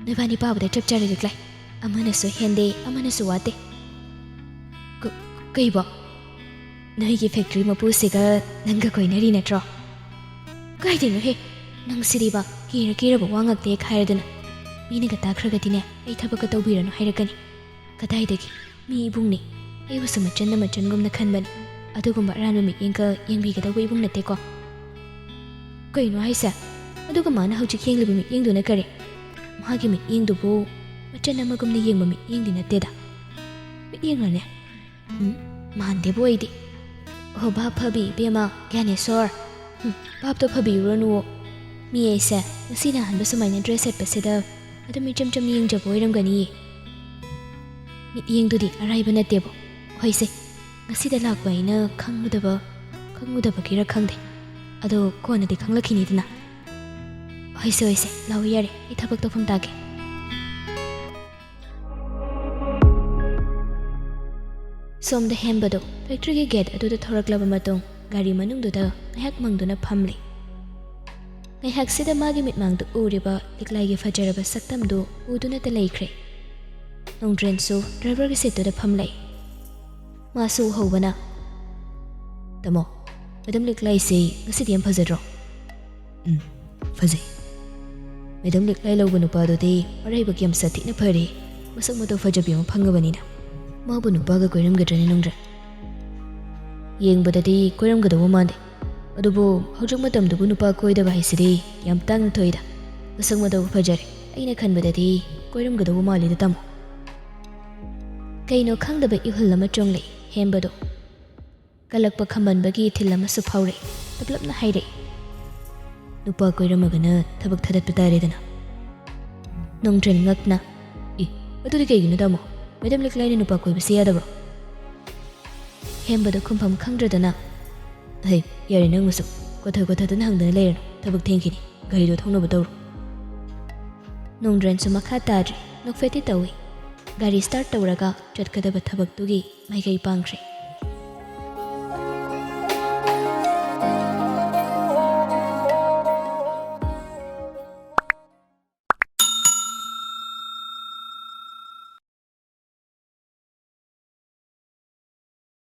ꯅꯣꯏꯕꯥꯅꯤ ꯄꯥꯕꯗ ꯆꯞ ꯆꯥꯔꯦ ꯂꯤꯛꯂꯥꯏ꯫ ꯑꯃꯅꯁꯨ ꯍꯦꯟꯗꯦ, ꯑꯃꯅꯁꯨ ꯋꯥꯠꯇꯦ꯫" "ꯀ-, ꯀꯩꯕꯣ?" "ꯅꯣꯏꯒꯤ ꯐꯦꯛꯇ꯭ꯔꯤ ꯃꯄꯨꯁꯤꯒ ꯅꯪꯒ ꯀꯣꯏꯅꯔꯤ ꯅꯠꯇ꯭ꯔꯣ?" "ꯀꯥꯏꯗꯩꯅꯣꯍꯦ? ꯅꯪꯁꯤꯗꯤꯕ, ꯀꯦꯔ ꯀꯦꯔꯕ ꯋꯥ ꯉꯥꯛꯇ ꯍꯦꯛ ꯍꯥꯏꯔꯗꯅ꯫ ꯃꯤꯅꯒ ꯇꯥꯈ꯭ꯔꯒꯗꯤꯅꯦ, ꯑꯩ ꯊꯕꯛꯀ ꯇꯧꯕꯤꯔꯅꯨ ꯍꯥꯏꯔꯛꯀꯅꯤ꯫ ꯀꯗꯥꯏꯗꯒꯤ? ꯃꯤ ꯏꯕꯨꯡꯅꯤ꯫ ꯑꯩꯕꯨꯁꯨ ꯃꯆꯟꯅ ꯃꯆꯟꯒꯨꯝꯅ ꯈꯟꯕꯅꯤ꯫ ꯑꯗꯨꯒꯨꯝꯕ ꯑꯔꯥꯟꯕ ꯃꯤꯠꯌꯦꯡꯒ ꯌꯦꯡꯕꯤꯒꯗꯧꯕ ꯏꯕꯨꯡ ꯅꯠꯇꯦꯀꯣ꯫" "ꯀꯩꯅꯣ ꯍꯥꯏꯁꯦ? ꯑꯗꯨꯒ ꯃꯥꯅ ꯍꯧꯖꯤꯛ ꯌꯦꯡꯂꯤꯕ ꯃꯤꯠꯌꯦꯡꯗꯨꯅ ꯀꯔꯤ?" ꯃꯥꯒꯤ ꯃꯤꯠꯌꯦꯡꯗꯨꯕꯨ ꯃꯆꯟ ꯑꯃꯒꯨꯝꯅ ꯌꯦꯡꯕ ꯃꯤꯠꯌꯦꯡꯗꯤ ꯅꯠꯇꯦꯗ꯫ ꯃꯤꯠꯌꯦꯡꯂꯅꯦ? ꯎꯝ, ꯃꯥꯟꯗꯦꯕꯨ ꯑꯩꯗꯤ꯫ ꯑꯣ, ꯚꯥꯞ ꯐꯕꯤ ꯏꯕꯦꯝꯃ, ꯒ꯭ꯌꯥꯅꯦꯁꯣꯔ꯫ ꯎꯝ, ꯚꯥꯞꯇꯣ ꯐꯕꯤꯔꯨꯔꯅꯨꯋꯣ꯫ ꯃꯤ ꯑꯩꯁꯦ ꯉꯁꯤꯅ ꯑꯍꯥꯟꯕ ꯁꯨꯃꯥꯏꯅ ꯗ꯭ꯔꯦꯁ ꯁꯦꯠꯄꯁꯤꯗ ꯑꯗꯨꯝ ꯏꯆꯝ ꯆꯝꯅ ꯌꯦꯡꯖꯕ ꯑꯣꯏꯔꯝꯒꯅꯤꯌꯦ꯫ ꯃꯤꯠꯌꯦꯡꯗꯨꯗꯤ ꯑꯔꯥꯏꯕ ꯅꯠꯇꯦꯕꯣ꯫ ꯍꯣꯏꯁꯦ, ꯉꯁꯤꯗ ꯂꯥꯛꯄ ꯑꯩꯅ ꯈꯪꯉꯨꯗꯕ, ꯈꯪꯉꯨꯗꯕꯒꯤꯔ ꯈꯪꯗꯦ꯫ ꯑꯗꯣ ꯀꯣꯟꯅꯗꯤ ꯈꯪꯂꯛꯈꯤꯅꯤꯗꯅ꯫ ꯍꯣꯏꯁꯦ, ꯍꯣꯏꯁꯦ, ꯂꯥꯛꯑꯣ ꯌꯥꯔꯦ, ꯑꯩ ꯊꯕꯛ ꯇꯧꯐꯝ ꯇꯥꯒꯦ꯫ ꯁꯣꯝꯗ ꯍꯦꯝꯕꯗꯣ ꯐꯦꯛꯇ꯭ꯔꯤꯒꯤ ꯒꯦꯠ ꯑꯗꯨꯗ ꯊꯣꯔꯛꯂꯕ ꯃꯇꯨꯡ ꯒꯥꯔꯤ ꯃꯅꯨꯡꯗꯨꯗ ꯉꯥꯏꯍꯥꯛ ꯃꯪꯗꯨꯅ ꯐꯝꯂꯤ꯫ ꯉꯥꯏꯍꯥꯛꯁꯤꯗ ꯃꯥꯒꯤ ꯃꯤꯠꯃꯥꯡꯗ ꯎꯔꯤꯕ ꯂꯤꯛꯂꯥꯏꯒꯤ ꯐꯖꯔꯕ ꯁꯛꯇꯝꯗꯨ ꯎꯗꯨꯅꯇ ꯂꯩꯈ꯭ꯔꯦ꯫ ꯅꯣꯡꯗ꯭ꯔꯦꯟꯁꯨ ꯗ꯭ꯔꯥꯏꯚꯔꯒꯤ ꯁꯤꯠꯇꯨꯗ ꯐꯝꯂꯩ꯫ ꯃꯥꯁꯨ ꯎꯍꯧꯕꯅ, "ꯇꯥꯃꯣ, ꯃꯦꯗꯝ ꯂꯤꯛꯂꯥꯏꯁꯦ ꯉꯁꯤꯗꯤ ꯌꯥꯝ ꯐꯖꯗ꯭ꯔꯣ?" "ꯎꯝ, ꯐꯖꯩ꯫ ꯃꯦꯗꯝ ꯂꯤꯛꯂꯥꯏ ꯂꯧꯕ ꯅꯨꯄꯥꯗꯨꯗꯤ ꯃꯔꯥꯏꯕꯛ ꯌꯥꯝ ꯁꯥꯊꯤꯅ ꯐꯔꯦ, ꯃꯁꯛ ꯃꯇꯧ ꯐꯖꯕꯤ ꯑꯃ ꯐꯪꯉꯕꯅꯤꯅ꯫ ꯃꯥꯕꯨ ꯅꯨꯄꯥꯒ ꯀꯣꯏꯔꯝꯒꯗ꯭ꯔꯅꯦ ꯅꯣꯡꯗ꯭ꯔꯦꯟ? ꯌꯦꯡꯕꯗꯗꯤ ꯀꯣꯏꯔꯝꯒꯗꯧꯕ ꯃꯥꯟꯗꯦ꯫ ꯑꯗꯨꯕꯨ ꯍꯧꯖꯤꯛ ꯃꯇꯝꯗꯕꯨ ꯅꯨꯄꯥ ꯀꯣꯏꯗꯕ ꯍꯥꯏꯁꯤꯗꯤ ꯌꯥꯝ ꯇꯥꯡꯅ ꯊꯣꯛꯏꯗ꯫ ꯃꯁꯛ ꯃꯇꯧ ꯐꯖꯔꯦ꯫ ꯑꯩꯅ ꯈꯟꯕꯗꯗꯤ ꯀꯣꯏꯔꯝꯒꯗꯧꯕ ꯃꯥꯜꯂꯤꯗ, ꯇꯥꯃꯣ꯫" ꯀꯩꯅꯣ ꯈꯪꯗꯕ ꯏꯍꯨꯜ ꯑꯃ ꯆꯣꯡꯂꯛꯏ ꯍꯦꯝꯕꯗꯣ꯫ ꯀꯜꯂꯛꯄ ꯈꯝꯕꯟꯕꯒꯤ ꯏꯊꯤꯜ ꯑꯃꯁꯨ ꯐꯥꯎꯔꯛꯏ꯫ ꯇꯞꯂꯞꯅ ꯍꯥꯏꯔꯛꯏ, "ꯅꯨꯄꯥ ꯀꯣꯏꯔꯝꯃꯒꯅ ꯊꯕꯛ ꯊꯥꯗꯠꯄ ꯇꯥꯔꯦꯗꯅ꯫" ꯅꯣꯡꯗ꯭ꯔꯦꯟ ꯉꯛꯅ, "ꯏ, ꯑꯗꯨꯗꯤ ꯀꯩꯒꯤꯅꯣ, ꯇꯥꯃꯣ? ꯃꯦꯗꯝ ꯂꯤꯛꯂꯥꯏꯅ ꯅꯨꯄꯥ ꯀꯣꯏꯕꯁꯤ ꯌꯥꯗꯕ꯭ꯔꯣ?" ꯍꯦꯝꯕꯗꯣ ꯈꯨꯝꯐꯝ ꯈꯪꯗ꯭ꯔꯗꯅ, "ꯍꯩ, ꯌꯥꯔꯦ, ꯅꯪꯅꯁꯨ ꯀꯣꯊ ꯀꯣꯊꯗꯅ ꯍꯪꯗꯅ ꯂꯩꯔꯅꯨ꯫ ꯊꯕꯛ ꯊꯦꯡꯈꯤꯅꯤ꯫ ꯒꯥꯔꯤꯗꯣ ꯊꯧꯅꯕ ꯇꯧꯔꯣ꯫" ꯅꯣꯡꯗ꯭ꯔꯦꯟꯁꯨ ꯃꯈꯥ ꯇꯥꯗ꯭ꯔꯦ, ꯅꯣꯛꯐꯦꯠꯇꯤ ꯇꯧꯏ꯫ ꯒꯥꯔꯤ ꯁ꯭ꯇꯥꯔꯠ ꯇꯧꯔꯒ ꯆꯠꯀꯗꯕ ꯊꯕꯛꯇꯨꯒꯤ ꯃꯥꯏꯀꯩ ꯄꯥꯡꯈ꯭ꯔꯦ꯫